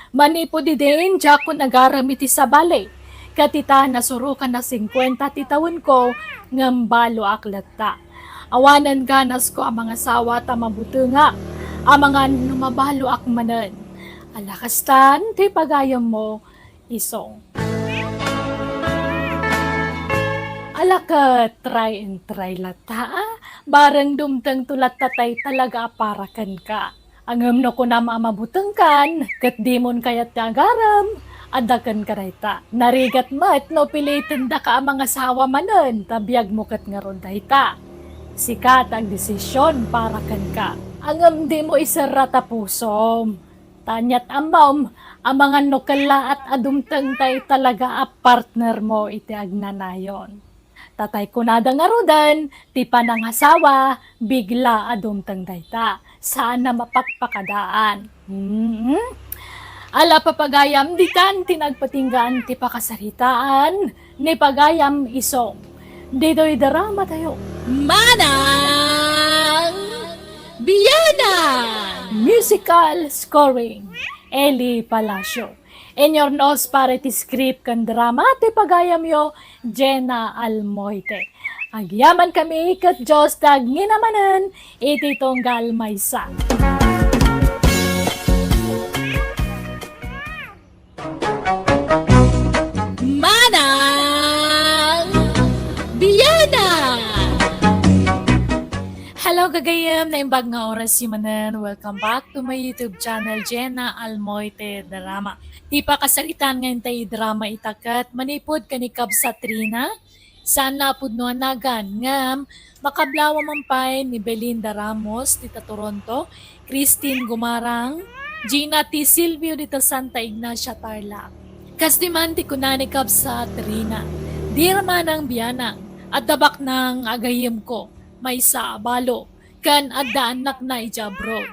Manipud idin, diakon agarem iti sabali, ket ita nasurokan a singkuenta ti tawenko, ngem baloak latta. Awanen ganasko a mangasawa ta mabutengak, amangan no mabaloak manen. Ala kastan ti pagayammo, Isong. Ala ket, try and try latta, a. Bareng dumtengto latta tay talaga a para kenka. Ngem no kunam a mabutengkan, ket dimon kayat ti agarem, adda kenka dayta. Narigat met no pilitendaka a mangasawa manen, ta biagmo ket ngarud dayta. Sika ti agdesision para kenka. Ngem dimo iserra ta pusom. Ta aniat ammom, amangan no kellaat a dumteng tay talaga a partnermo iti agnanayon. Ta tay kunada ngaruden, ti panangasawa, bigla a dumteng dayta, saan a mapakpakadaan. Hmm? Ala, papagayam, ditan ti nagpatinggaan ti pakasaritaan ni pagayam Isong. Ditoy drama tayo. Manang Biana! Musical scoring, Eli Palacio. Inurnos para iti script ken drama ti pagayamyo, Jenna Almoite. Agyaman kami ket Dios ti agngina manen iti tunggal maysa. Manang Biana! Hello, gagayem! Naimbag nga oras manen. Welcome back to my YouTube channel, Jenna Almoite Drama. Ti pakasaritaan nga intay drama ita ket manipud ken ni Kabsat Rina, saan a pudno a nagan, ngem makablawa man pay ni Belinda Ramos dita Toronto, Christine Gumarang, Gina T. Silvio dita Santa Ignacia, Tarlac. Kas di man ti kuna ni Kabsat Rina, di ra manang bianang, adda baknang agayemko, maysa a balo, ken adda annakna idiay abroad.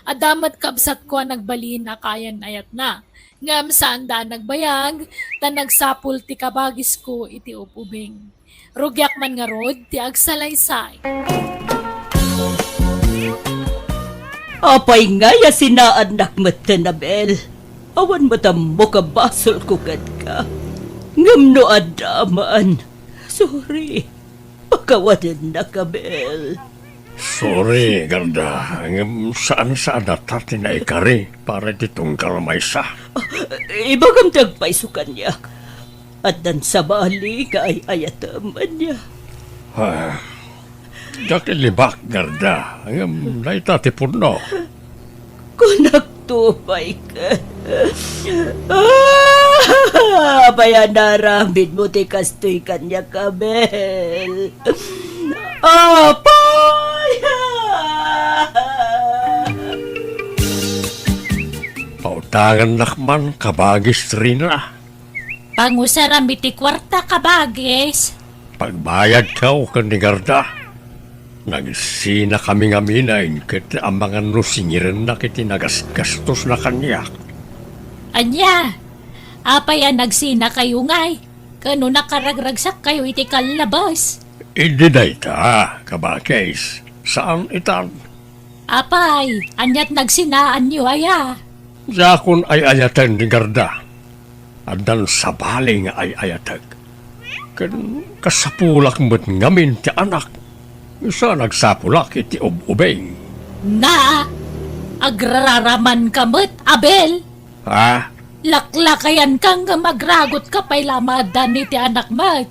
Adda met kabsatko a nagbalin a kaayan-ayatna. Ngem saanda a nagbayag, ta nagsapul ti kabagisko iti ub-ubing. Rugiak man ngarud ti agsalaysay. Apay ngay a sinaannak metten, Abel? Awan met ammok a basolko kenka. Ngem no adda man, sorry. Pakawanennak, Abel. Sorry, Garda, ngem saan-saan a ta ti naikari para iti tunggal maysa. Ah, ibagam ti agpayso kaniak. Addan sabali nga ay-ayatem, ania? Ah, diak ilibak, Garda, ngem dayta ti pudno. Kunak to, Michael. Ah, apay a naaramidmo ti kastoy kaniak, Abel? Apay! Pautangannak man, kabagis Rina. Pangusaram iti kuarta, kabagis. Pagbayadko ken ni Garda. Nagsinakami ngamin ket amangan no singirennak iti nagasgastosna kaniak. Ania? Apay a nagsinakayo ngay? Ken no nakaragragsakkayo iti kallabas? Idi dayta, kabagis, saan itan. Apay, aniat nagsinaanyo aya? Diakon ay-ayaten ni Garda. Addan sabali nga ay-ayatek. Ken kasapulak met ngamin ti anak. Isu a nagsapulak iti ub-ubing. Na, agraramanka met, Abel. Ha? Laklakayanka ngem agragotka pay la maaddan iti anak met.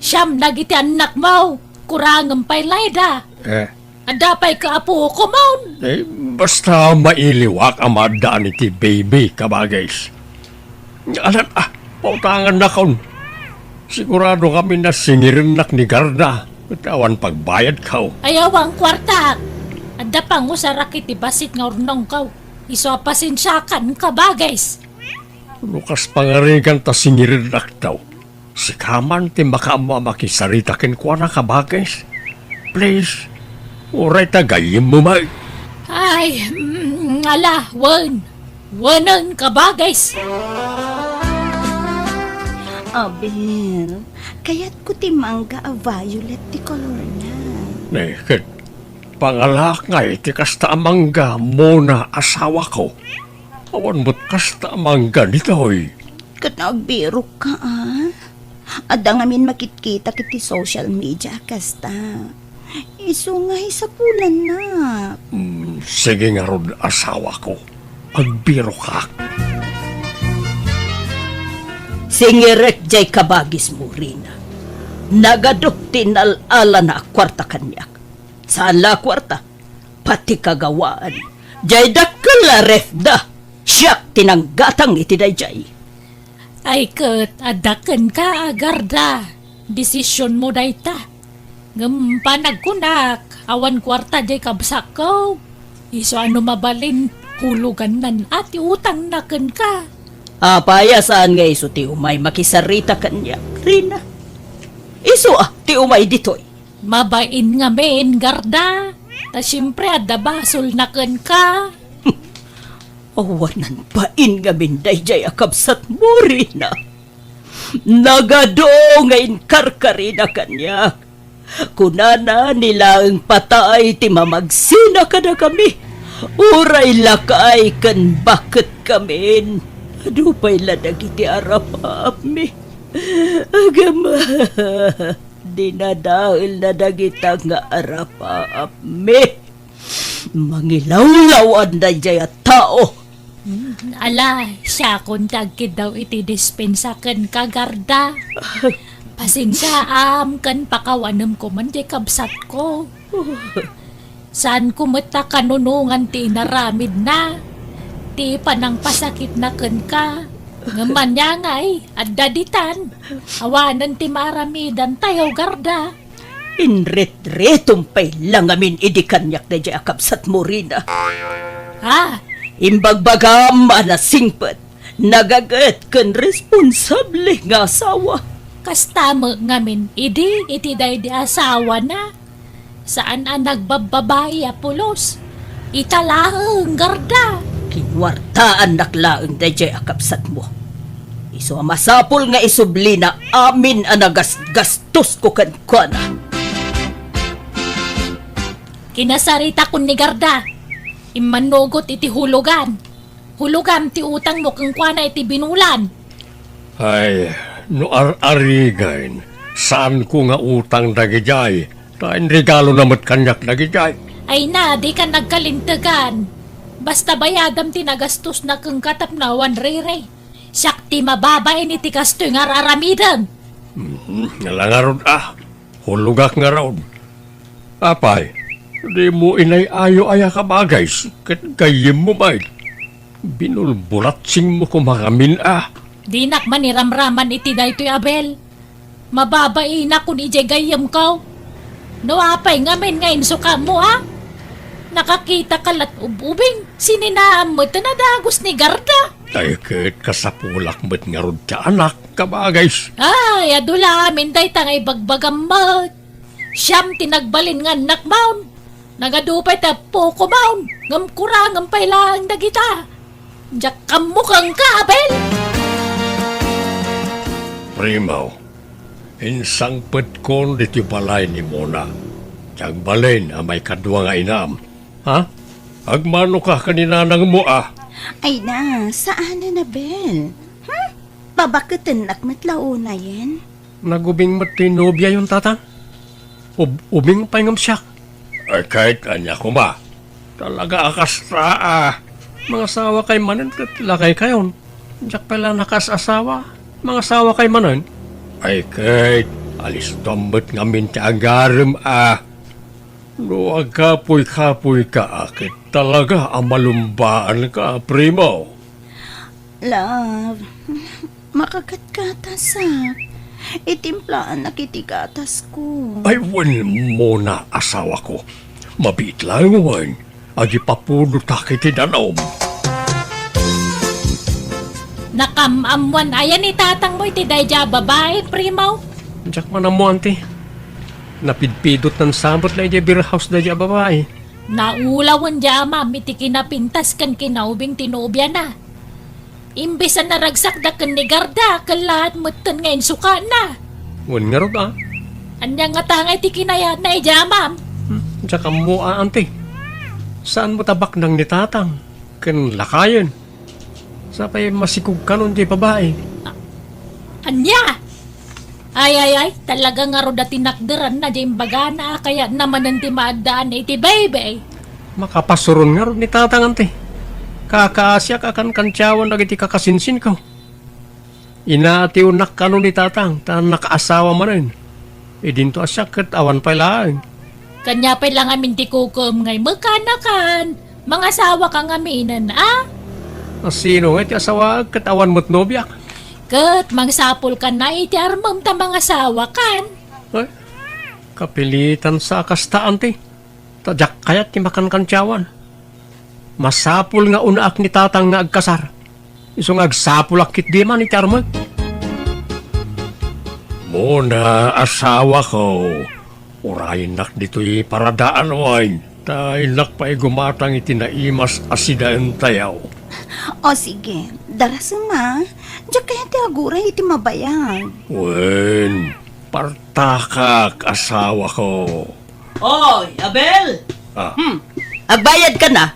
Siam dagiti annakmo, kurangem pay layda. Eh. Adda pay kaapokomon. Eh, basta mailiwak a maaddaan iti baby, kabagis. Alat, ah, pautangannakon. Sigurado ngamin a singirennak ni Garda. Ket awan pagbayadko. Ay, awan kuartak. Adda pangusarak iti bassit nga urnongko. Isu a pasensiakan, kabagis. No kas pangarigan ta singiridakto, sika man ti makaammo a makisarita kenkuana, kabagis. Please, uray ta gayyemmo met. Ay, mm, ala, wen. Wenen, kabagis. Abel, kayatko ti mangga a violet ti kolorna. Ne, ket pangalaak ngay ti kasta a mangga, Mona, asawako. Awan met kasta a mangga ditoy. Ket agbirokka, a? Adda ngamin makitkitak iti social media a kasta. Isu nga isapulannak. Mm, sige ngarud, asawako. Agbirokak. Singirek jay kabagismo, Rina. Nagadok ti nal-alana a kuarta kaniak. Saan la a kuarta, pati kagawaan. Jay dakkel a refda. Siak ti nanggatang iti dayjay. Ay ket, adda kenka, a Garda. Desisionmo dayta. Ngem panagkunak, awan kuarta jay kabsatko. Isu a no mabalin, hulogannan a ti utangna kenka. Apay a saan nga isu ti umay makisarita kaniak, Rina? Isu a ti umay ditoy. Mabain ngamin, Garda. Ta siempre, adda basolna kenka. Awanan bain ngamin dayjay a kabsatmo, Rina. Nagadu nga inkarkarina kaniak. Kunana, ni laeng patay ti mamagsina kadakami. Uray lakay ken baketkamin, adu pay la dagiti arapaapmi. Agama, dinadaelna dagita nga arapaapmi. Mangilawlawan dayjay a tao. Mm, ala, siakon ti agkiddaw iti dispensa kenka, Garda. Pasensiaam ken pakawanem koman jay kabsatko. Saanko met a kanunongan ti inaramidna, ti panangpasakitna kenka. Ngem ania ngay, adda ditan. Awanen ti maaramidantayo, Garda. Inritritm pay la ngamin idi kaniak dayjay a kabsatmo, Rina. Ah! Imbagbagam a nasingpet, nagaget ken responsable nga asawa. Kasta met ngamin idi iti daydi asawana. Saan a nagbabbabai a pulos. Ita laeng, Garda. Kinuartaannak laeng dayjay a kabsatmo. Isu a masapul nga isublina amin a nagasgastosko kenkuana. Kinasaritakon ni Garda. Immanugot iti hulogan. Hulogam ti utangmo kenkuana iti binulan. Ay, no ar-arigen, saanko nga utang dagidiay, ta inregalona met kaniak dagidiay. Ay na, dika nagkalintegan. Basta bayadam ti nagastosna kenka tapno awan riri. Siak ti mababain iti kastoy nga ar-aramidem. Mhm, ala ngarud a. Hulogak ngarud. Apay, dimo inay-ayo aya, kabagis, ket gayyemmo met. Binulbulatsingmo koma ngamin a. Dinak maniramraman iti daytoy, Abel. Mababainak kon idiay gayyemko. No apay ngamin nga insukammo a? Nakakitaka la't ub-ubing, sininaam met a nadagos ni Garda. Ay ket kasapulak met ngarud ti anak, kabagis. Ay, adu la amin dayta nga ibagbagam met. Siam ti nagbalin nga annakmon. Nagadu pay ti appokomon, ngem kurangem pay laeng dagita. Diak ammo kenka, Abel! Primo, insangpetkon ditoy balay ni Mona. Ti agbalin a maikadua nga inam. Ha? Agmanoka ken ni nanangmo a? Ay na, saanen, Abel. Hmm? Pabaketennak met la unayen. Nagubing met ti nobiayon, tata? Ub-, ubing pay ngem siak. Ay, ket ania koma? Talaga a kasta a. Mangasawa kay manen ket lakay kayon. Diak pay la nakaas-asawa. Mangasawa kay manen. Ay, ket alistom met ngamin ti agarem a. No agkapuy-kapuyka a ket talaga a malumbaanka, primo. Love, makagatkatasak. Itimplaannak iti gatasko. Ay, wen, Mona, asawako. Mabiit laeng wen. Agipapudotak iti danum. Nakam-ammoan aya ni tatangmo iti daydiay a babai, Primo? Diak man ammo, Auntie. Napidpidotnan sa met la idiay beer house daydiay a babai. Naulawen diay amam iti kinapintas ken kinaubing ti nobiana. Imbes a naragsakda ken ni Garda, kellaat metten nga insukatna. Wen ngarud a. Ania ngata nga iti kinayatna idiay amam? Hmm, diak ammo a, Auntie. Saan met a baknang ni tatang ken lakayen? Sapay masikog kanon diay babai. Ania? Ay, ay, ay, talaga ngarud a tinakderanna diay imbagana a kayatna manen ti maaddaan iti baybay. Makapasuron ngarud ni tatang, Auntie. Kakaasiak a kankantiawan dagiti kakasinsinko. Inatiwnak kanon ni tatang, ta nakaasawa manen. Idinto a siak ket awan pay laeng. Kaniapay la ngamin ti kukuem nga immekanakan, mangasawaka ngaminen, a? A, sino nga iti asawaek ket awan met nobiak? Ket mangsapulkan iti armem ta mangasawakan. Ay, kapilitan sa a kasta, Auntie. Ta diak kayat ti makankantiawan. Masapul nga unaak ni tatang nga agkasar. Isu nga agsapulak ketdi man iti armek. Mona, asawako, urayennak ditoy paradaan wen, ta innak pay gumatang iti naimas a sidaentayo. O sige, darasem a. Diak kayat ti aguray iti mabayag. Wen, partakak, asawako. Oy, Abel! Ah. Hmm. Agbayadka na?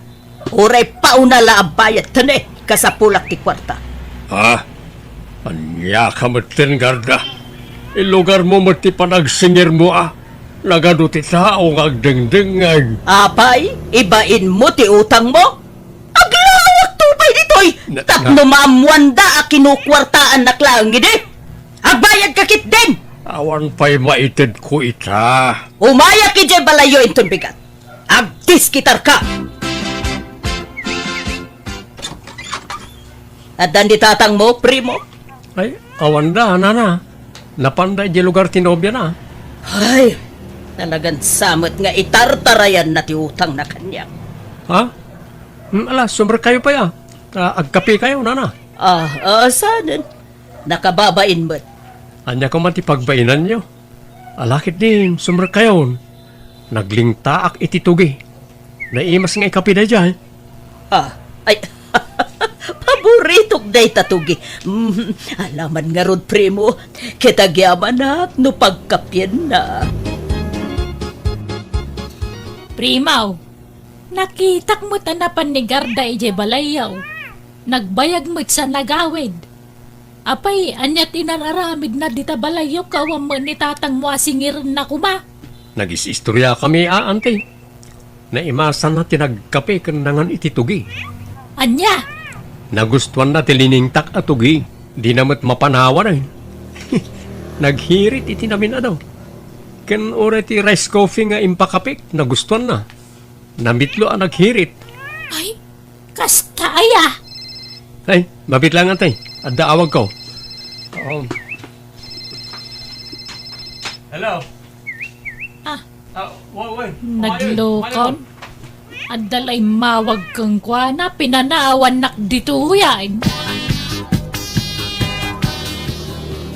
Uray pauna la a bayad, tane, kasapulak ti kuarta. Ha? Ania ka metten, Garda? Ilugarmo met ti panagsingirmo a. Nagadu ti tao nga agdengdengngeg. Apay, ibainmo ti utangmo? Aglawakto pay ditoy. Na, tapno na- maammoanda a kinukuartaannak laeng idi. Agbayadka ketdin! Awan pay maitedko ita. Umayak idiay balayyo inton bigat. Agdiskitarka! Addan ni tatangmo, Primo? Ay, awanda, nana. Napanda idiay lugar ti nobiana. Ay, talagan sa met nga itartarayanna ti utangna kaniak. Ha? Hmm, ala, sumrekkayo pay a. Ah, agkapekayo, nana. Ah, ah, sanen? Nakababain met. Ania koma ti pagbainanyo? Ala ketdin, sumrekkayon. Naglingtaak iti tugi. Naimas nga ikapi daydiay. Ah, ay, paboritok dayta tugi. Mm, alaman ngarud, Primo. Ket agyamanak no pagkapienna. Primo, nakitak met a napan ni Garda idiay balayyo. Nagbayag met sa nagawid. Apay, ania ti inar-aramidna dita balayyo, awan met ni tatangmo a singirenna koma? Nagis-istoriakami a, Auntie. Naimasanna ti nagkape ken nangan iti tugi. Ania? Nagustuanna ti liningtak a tugi. Dina met mapanawan, ay. Naghirit iti namin-adu. Ken uray ti rice coffee nga impakapek, nagustuanna. Namitlo a naghirit. Ay, kasta aya? Ay, mabit lang, Auntie. Adda awagko. Oo. Hello? Ah. Ah, wa-, wa-, Naglokon? Adda la immawag kenkuana, pinanawannak ditoyen.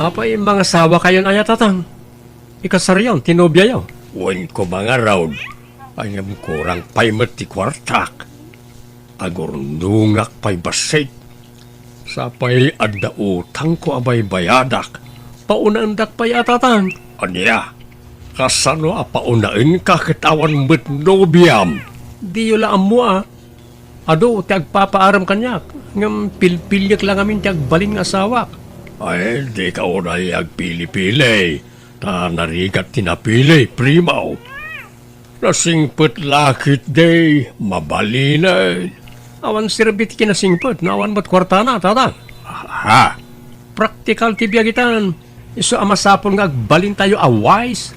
Apay, mangasawakayon aya, Tatang? Ikasaryon ti nobiayo? Wen koma ngarud, ngem kurang pay met ti kuartak. Agurnongak pay bassit. Sapay adda utangko a baybayadak. Paunaendak pay a, Tatang. Ania? Kasano a paunaenka ket awan met nobiam? Diyo la ammo a. Adu ti agpapaaram kaniak, ngem pilpiliek la ngamin ti agbalin nga asawak. Ay, dika unay agpili-pili, ta narigat ti napili, Primo. Nasingpet la ketdi, mabalinen. Awan serbi ti kinasingpet no awan met kuartana, Tatang. Ha? Praktikal ti biag itan. Isu a masapul nga agbalintayo a wise.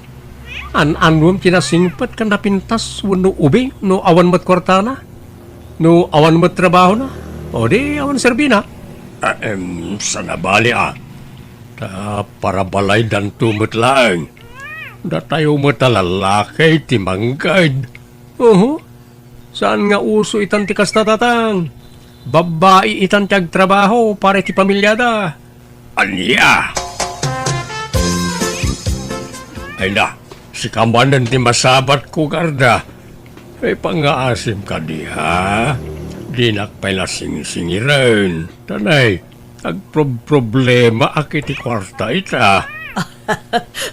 An-anuem ti nasingpet ken napintas wenno ubing no awan met kuartana, no awan met trabahona, o di awan serbina. Ahem, saan a bali a. Ah, parabalaydanto met laeng. Datayo met a lallaki ti mangged. Uhu. Saan nga uso itan ti kasta, Tatang. Babbai itan ti agtrabaho para iti pamiliada. Ania? Ay na, sika manen ti masabatko, Garda. Ay, pangngaasim kadi, ha? Dinak pay nasingsingiren. Tanay, agprob-problema a iti kuarta ita.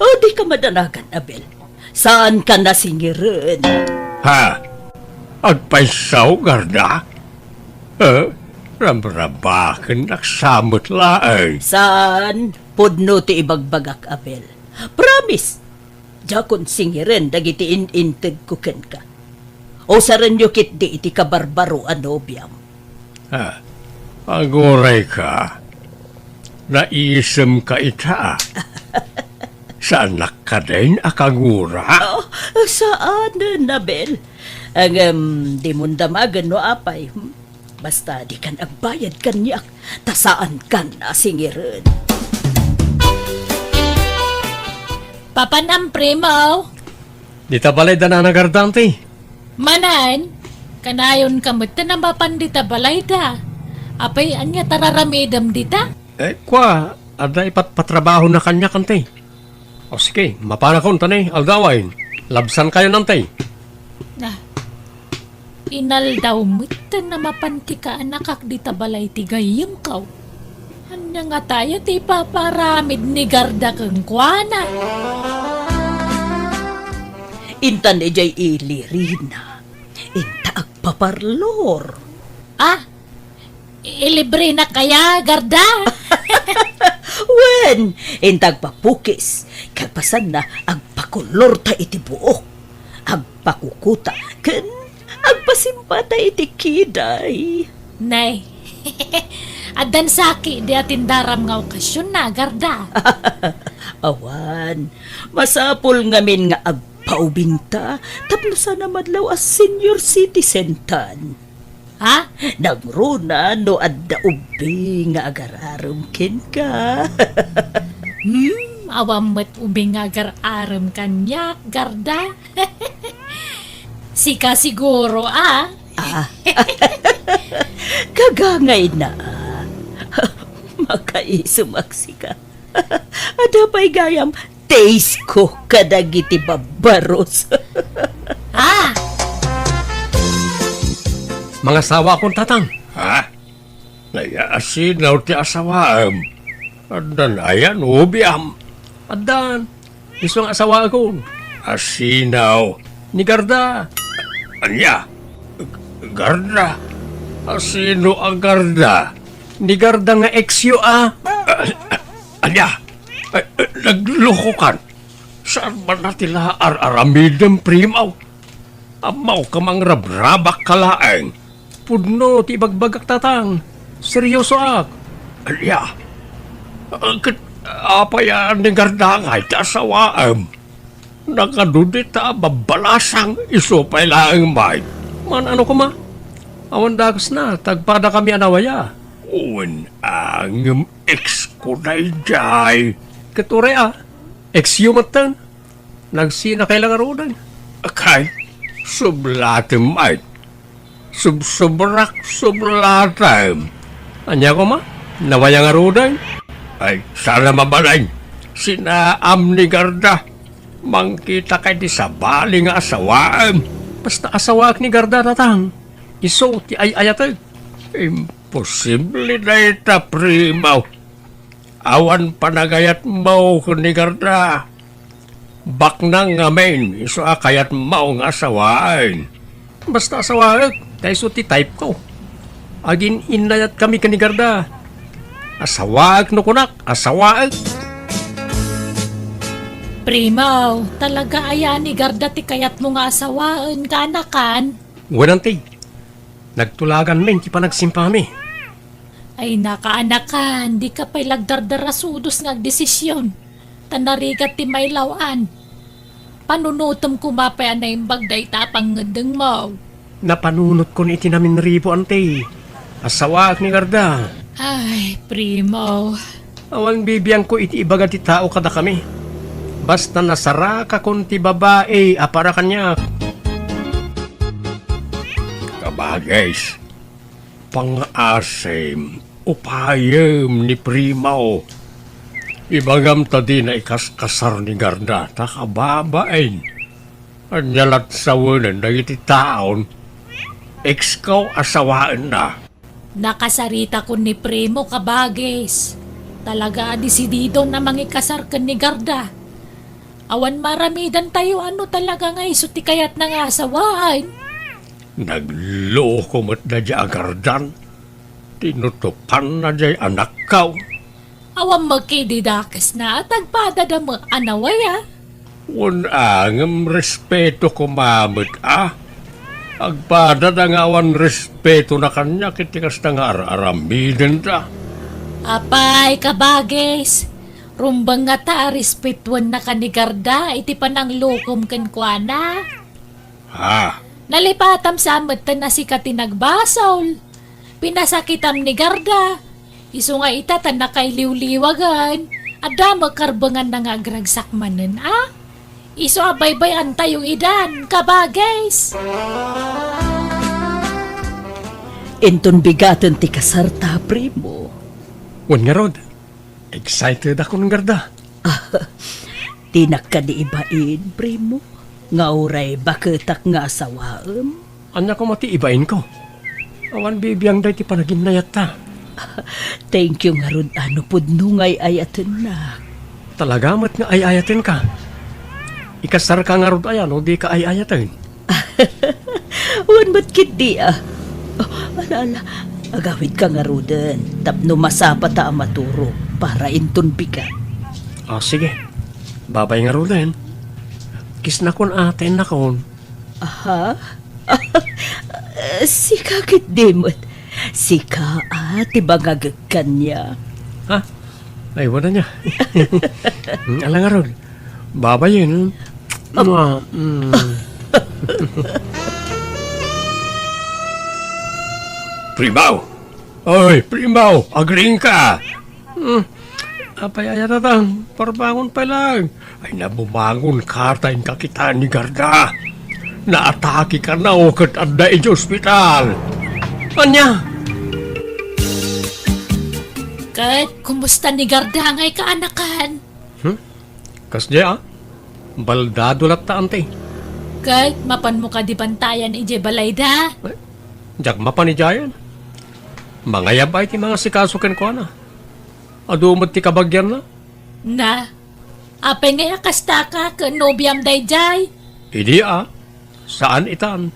O, di ka madanagan, Abel. Saan ka nasingiren? Ha? Agpaysaw, Garda? Eh, ramrabaken, naksamet laeng. Saan? Pudno ti ibagbagak, Abel. Promise! Diakon singiren dagiti in-intedko kenka. Usarenyo ketdi iti kabarbaro a nobiam. Ah, aguray ka. Naisem ka ita. Saanak kadin a kagura? Oh, saan, Abel. Ngem, dimon damagen no apay. Hmm? Basta dikan agbayad kaniak, ta saankan a singiren. Papanam, Primo. Dita balay da Nana Garda, anti? Manen, kanayon ka met ta mapan dita balay da. Apay, ania ta raramidem dita? Eh, kua, adda ipatpatrabahona kaniak, anti? O sige, mapanakon ta ni aldawen. Labsankayo, anti? Na, inaldaw met ta mapan ti kaanakak dita balay ti gayyemko. Ania ngata aya ti ipaparamid ni Garda kenkuana? Intan idiay ili, Rina. Inta agpaparlor. Ah? Ilibrena kaya, Garda? Wen, inta agpapukis. Kalpasanna, agpakolorta iti buok. Agpakukuta, ken agpasimpata iti kiday. Nay, addan saki di atindaram nga okasionna, Garda. Awan, masapul ngamin nga agpaubingta tapno saan a madlaw a senior citizen tan. Ha? Nangruna no adda ubing nga agar-arem kenka. Hmm, awan met ubing nga agar-arem kaniak, Garda. Sika siguro, ah. Ah. Kagangayna, ah. Makaisumak sika. Adda pay gayam taste ko kadagiti babbaros. Ah! Mangasawakon, Tatang. Ha? Naya, asino ti asawaem? Addan aya nobiam? Addan. Isu nga asawaekon. Asino? Ni Garda. Ania? Garda? Asino a Garda? Ni Garda nga ex-yo a. Ah, ania? Ay, ay, naglokokan. Saan man a ti la ar-aramidem, Primo? Ammok a mangrabrabak ka laeng. Pudno ti ibagbagak, Tatang. Seryosoak. Ania? Ah, ket apay a ni Garda ngay ti asawaem? Nakadudi ta babbalasang isu pay laeng, Mike. Man-ano koma? Awan dakesna, tagpadakami a nawaya. Wen, ngem ex ko daydiay. Ket uray a, ex-yo metten. Nagsinakay la ngaruden. Akay, sublatem, Mike. Subsubrak, sublatem. Ania koma? Nawaya ngaruden? Ay, saan a mabalin. Sinaam ni Garda. Mangkitakay ti sabali nga asawaem. Basta asawaek ni Garda, Tatang. Isu ti ay-ayatek. Imposible dayta, Primo. Awan panagayatmo ken ni Garda. Baknang ngamin, isu a kayatmo nga asawaen. Basta asawaek, ta isu ti type ko. Agin-innayatkami ken ni Garda. Asawaek no kunak, asawaek. Primo, talaga aya ni Garda ti kayatmo nga asawaen, kaanakan? Wen, anti. Nagtulaganmin ti panagsimpami. Ay, nakaanakan, dika pay la agdardarasudos nga agdesisyon. Ta narigat ti mailaw-an. Panunotem koma pay a naimbag dayta a pangngeddengmo. Napanunotkon iti naminribo, anti. Asawaek ni Garda. Ay, Primo. Awan bibiangko iti ibaga ti tao kadakami. Basta nasarakakon ti babai a para kaniak. Kabagis, pangaasim, upayem ni Primo. Ibagam ta dina ikaskasar ni Garda, ta kababain. Ania lat sawenen dagiti taon, eksko a sawaenna. Nakasaritakon ni Primo, kabagis. Talaga a desididon a mangikasar ken ni Garda. Awan maaramidantayo a no talaga nga isu ti kayatna nga asawaen. Nagloko met daydiay a Gardan. Tinutopanna diay anakko. Awan met idi dakesna a tagpadada met a nawaya. Wen a, ngem respeto koma met a. Agpadada nga awan respetona kaniak iti kasta nga ar-aramidenda. Apay, kabagis, rumbeng ngata a respetuennaka ni Garda iti pananglokom kenkuana. Ha? Nalipatam sa metten a sika ti nagbasol. Pinasakitam ni Garda. Isu nga ita ta nakailiwliwagan. Adda met karbenganna nga agragsak manen, a? Isu a baybay-antayo idan, kabagis. Inton bigaten ti kasarta, Primo. Wen ngarud, excited akon, Garda. Dinak kadi ibain, Primo, nga uray baketak nga asawaem. Ania koma ti ibainko? Awan bibiang daydi panaginayatta. Thank you ngarud a no pudno nga ay-ayatennak. Talaga met nga ay-ayatenka. Ikasarka ngarud aya no dika ay-ayaten? Wen met ketdi, a. O, ala, ala, agawidka ngaruden tapno masapata a maturog para inton bigat. A, sige. Babay ngaruden. Kisnakon a, tennakon. Aha? Sika ketdi met. Sika a ti bangagek kaniak. Ha? Ay, wala niya. Mm, ala ngarud. Babayen, mm. Mua, mm. Primaw! Oy, Primaw! Agriingka! Hmm. Apay aya tatang, parbangon pay laeng. Ay, nabumangon ka ta inka kitaan ni Garda. Naatake kano ket adda iti ospital. Ania? Ket kumusta ni Garda ngay kaanakan? Hmm? Kasdiay a? Baldado latta, anti. Ket mapanmo kadi bantayan idiay balayda? Ay, diak mapan idiayen. Mangayab ay ti mangasikaso kenkuana. Adu met ti kabagianna. Na, apay ngay a kastaka ken nobiam daydiay? Idi a, saan itan.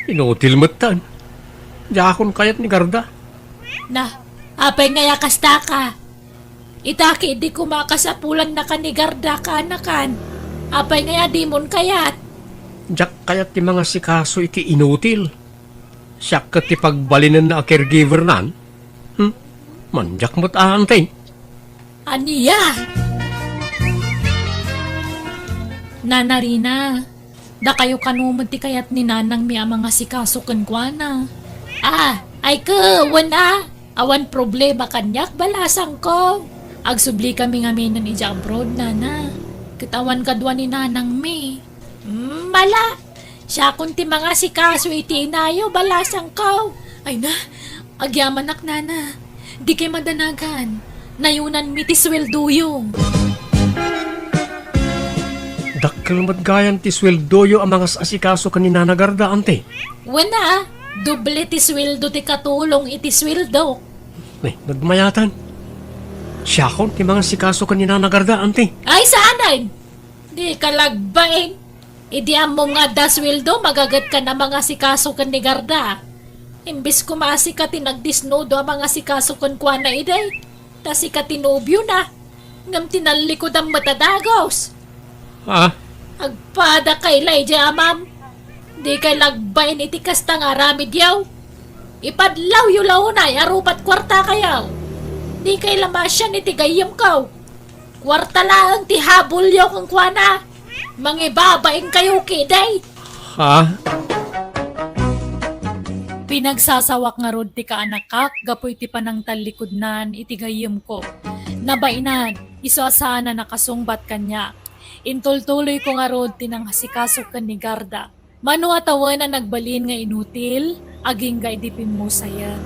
Inutil metten. Diakon kayat ni Garda. Na, apay ngay a kastaka? Ita ketdi koma a kasapulannaka ni Garda kaanakan. Apay ngay a dimon kayat? Diak kayat ti mangasikaso iti inutil. Siak ket ti pagbalinenna a caregiver nan. Hmm? Mandiak met a, anti. Ania? Nana Rina, dakayo kano met ti kayat ni nanangmi a mangasikaso kenkuana? A, ay ket, wen a, awan problema kaniak, balasangko. Agsublikami ngaminen idiay abroad, nana. Ket awan kadua ni nanangmi. Mm, ala, siakon ti mangasikaso iti inayo, balasangko. Ay na, agyamanak, nana. Dikay madanagan. Nayunanmi ti sueldoyo. Dakkel met gayam ti sueldoyo a mangas-asikaso ken ni Nana Garda, anti. Wen a, doble ti sueldo ti katulong iti sueldo. Ay, nagmayatan. Siakon ti mangasikaso ken ni Nana Garda, anti. Ay, saanen? Dika lagbain. Idi ammom nga adda sueldo, magagetka a mangasikaso ken ni Garda. Imbes koma a sika ti nagdisnudo a mangasikaso kenkuana idi, ta sika ti nobiona, ngem tinallikudan met a dagus. Ha? Agpadakay la idiay amam. Dikay lagbain iti kasta nga aramidyo. Ipadlawyo la unay a rupat kuartakayo. Dikay la masian iti gayyemko. Kuarta laeng ti habulyo kenkuana. Mangibabainkayo ketdi. Ha? Pinagsasawak ngarud ti kaanakak gapu iti panangtallikudnan iti gayyemko. Nabainan, isu a saan a nakasungbat kaniak. Intultuloyko ngarud ti nangasikaso ken ni Garda. Mano a tawen a nagbalin nga inutil, agingga idi pimmusayen.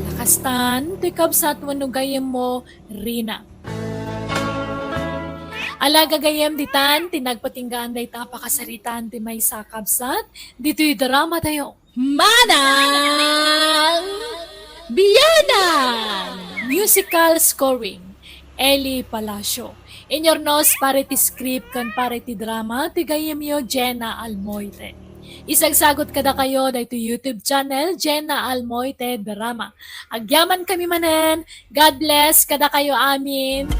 Lakastan, toy kabsat wenno gayyemmo, Rina. Ala gagayyem ditan, ti nagpatinggaan dayta a pakasaritaan ti maysa a kabsat, ditoy drama tayo. Manang Biyanan! Musical scoring, Eli Palacio. Inyurnos para iti script ken para iti drama, ti gayyemyo Jenna Almoite. Isagsagut kadakayo daytoy YouTube channel, Jenna Almoite Drama. Agyaman kami manen. God bless kadakayo amin.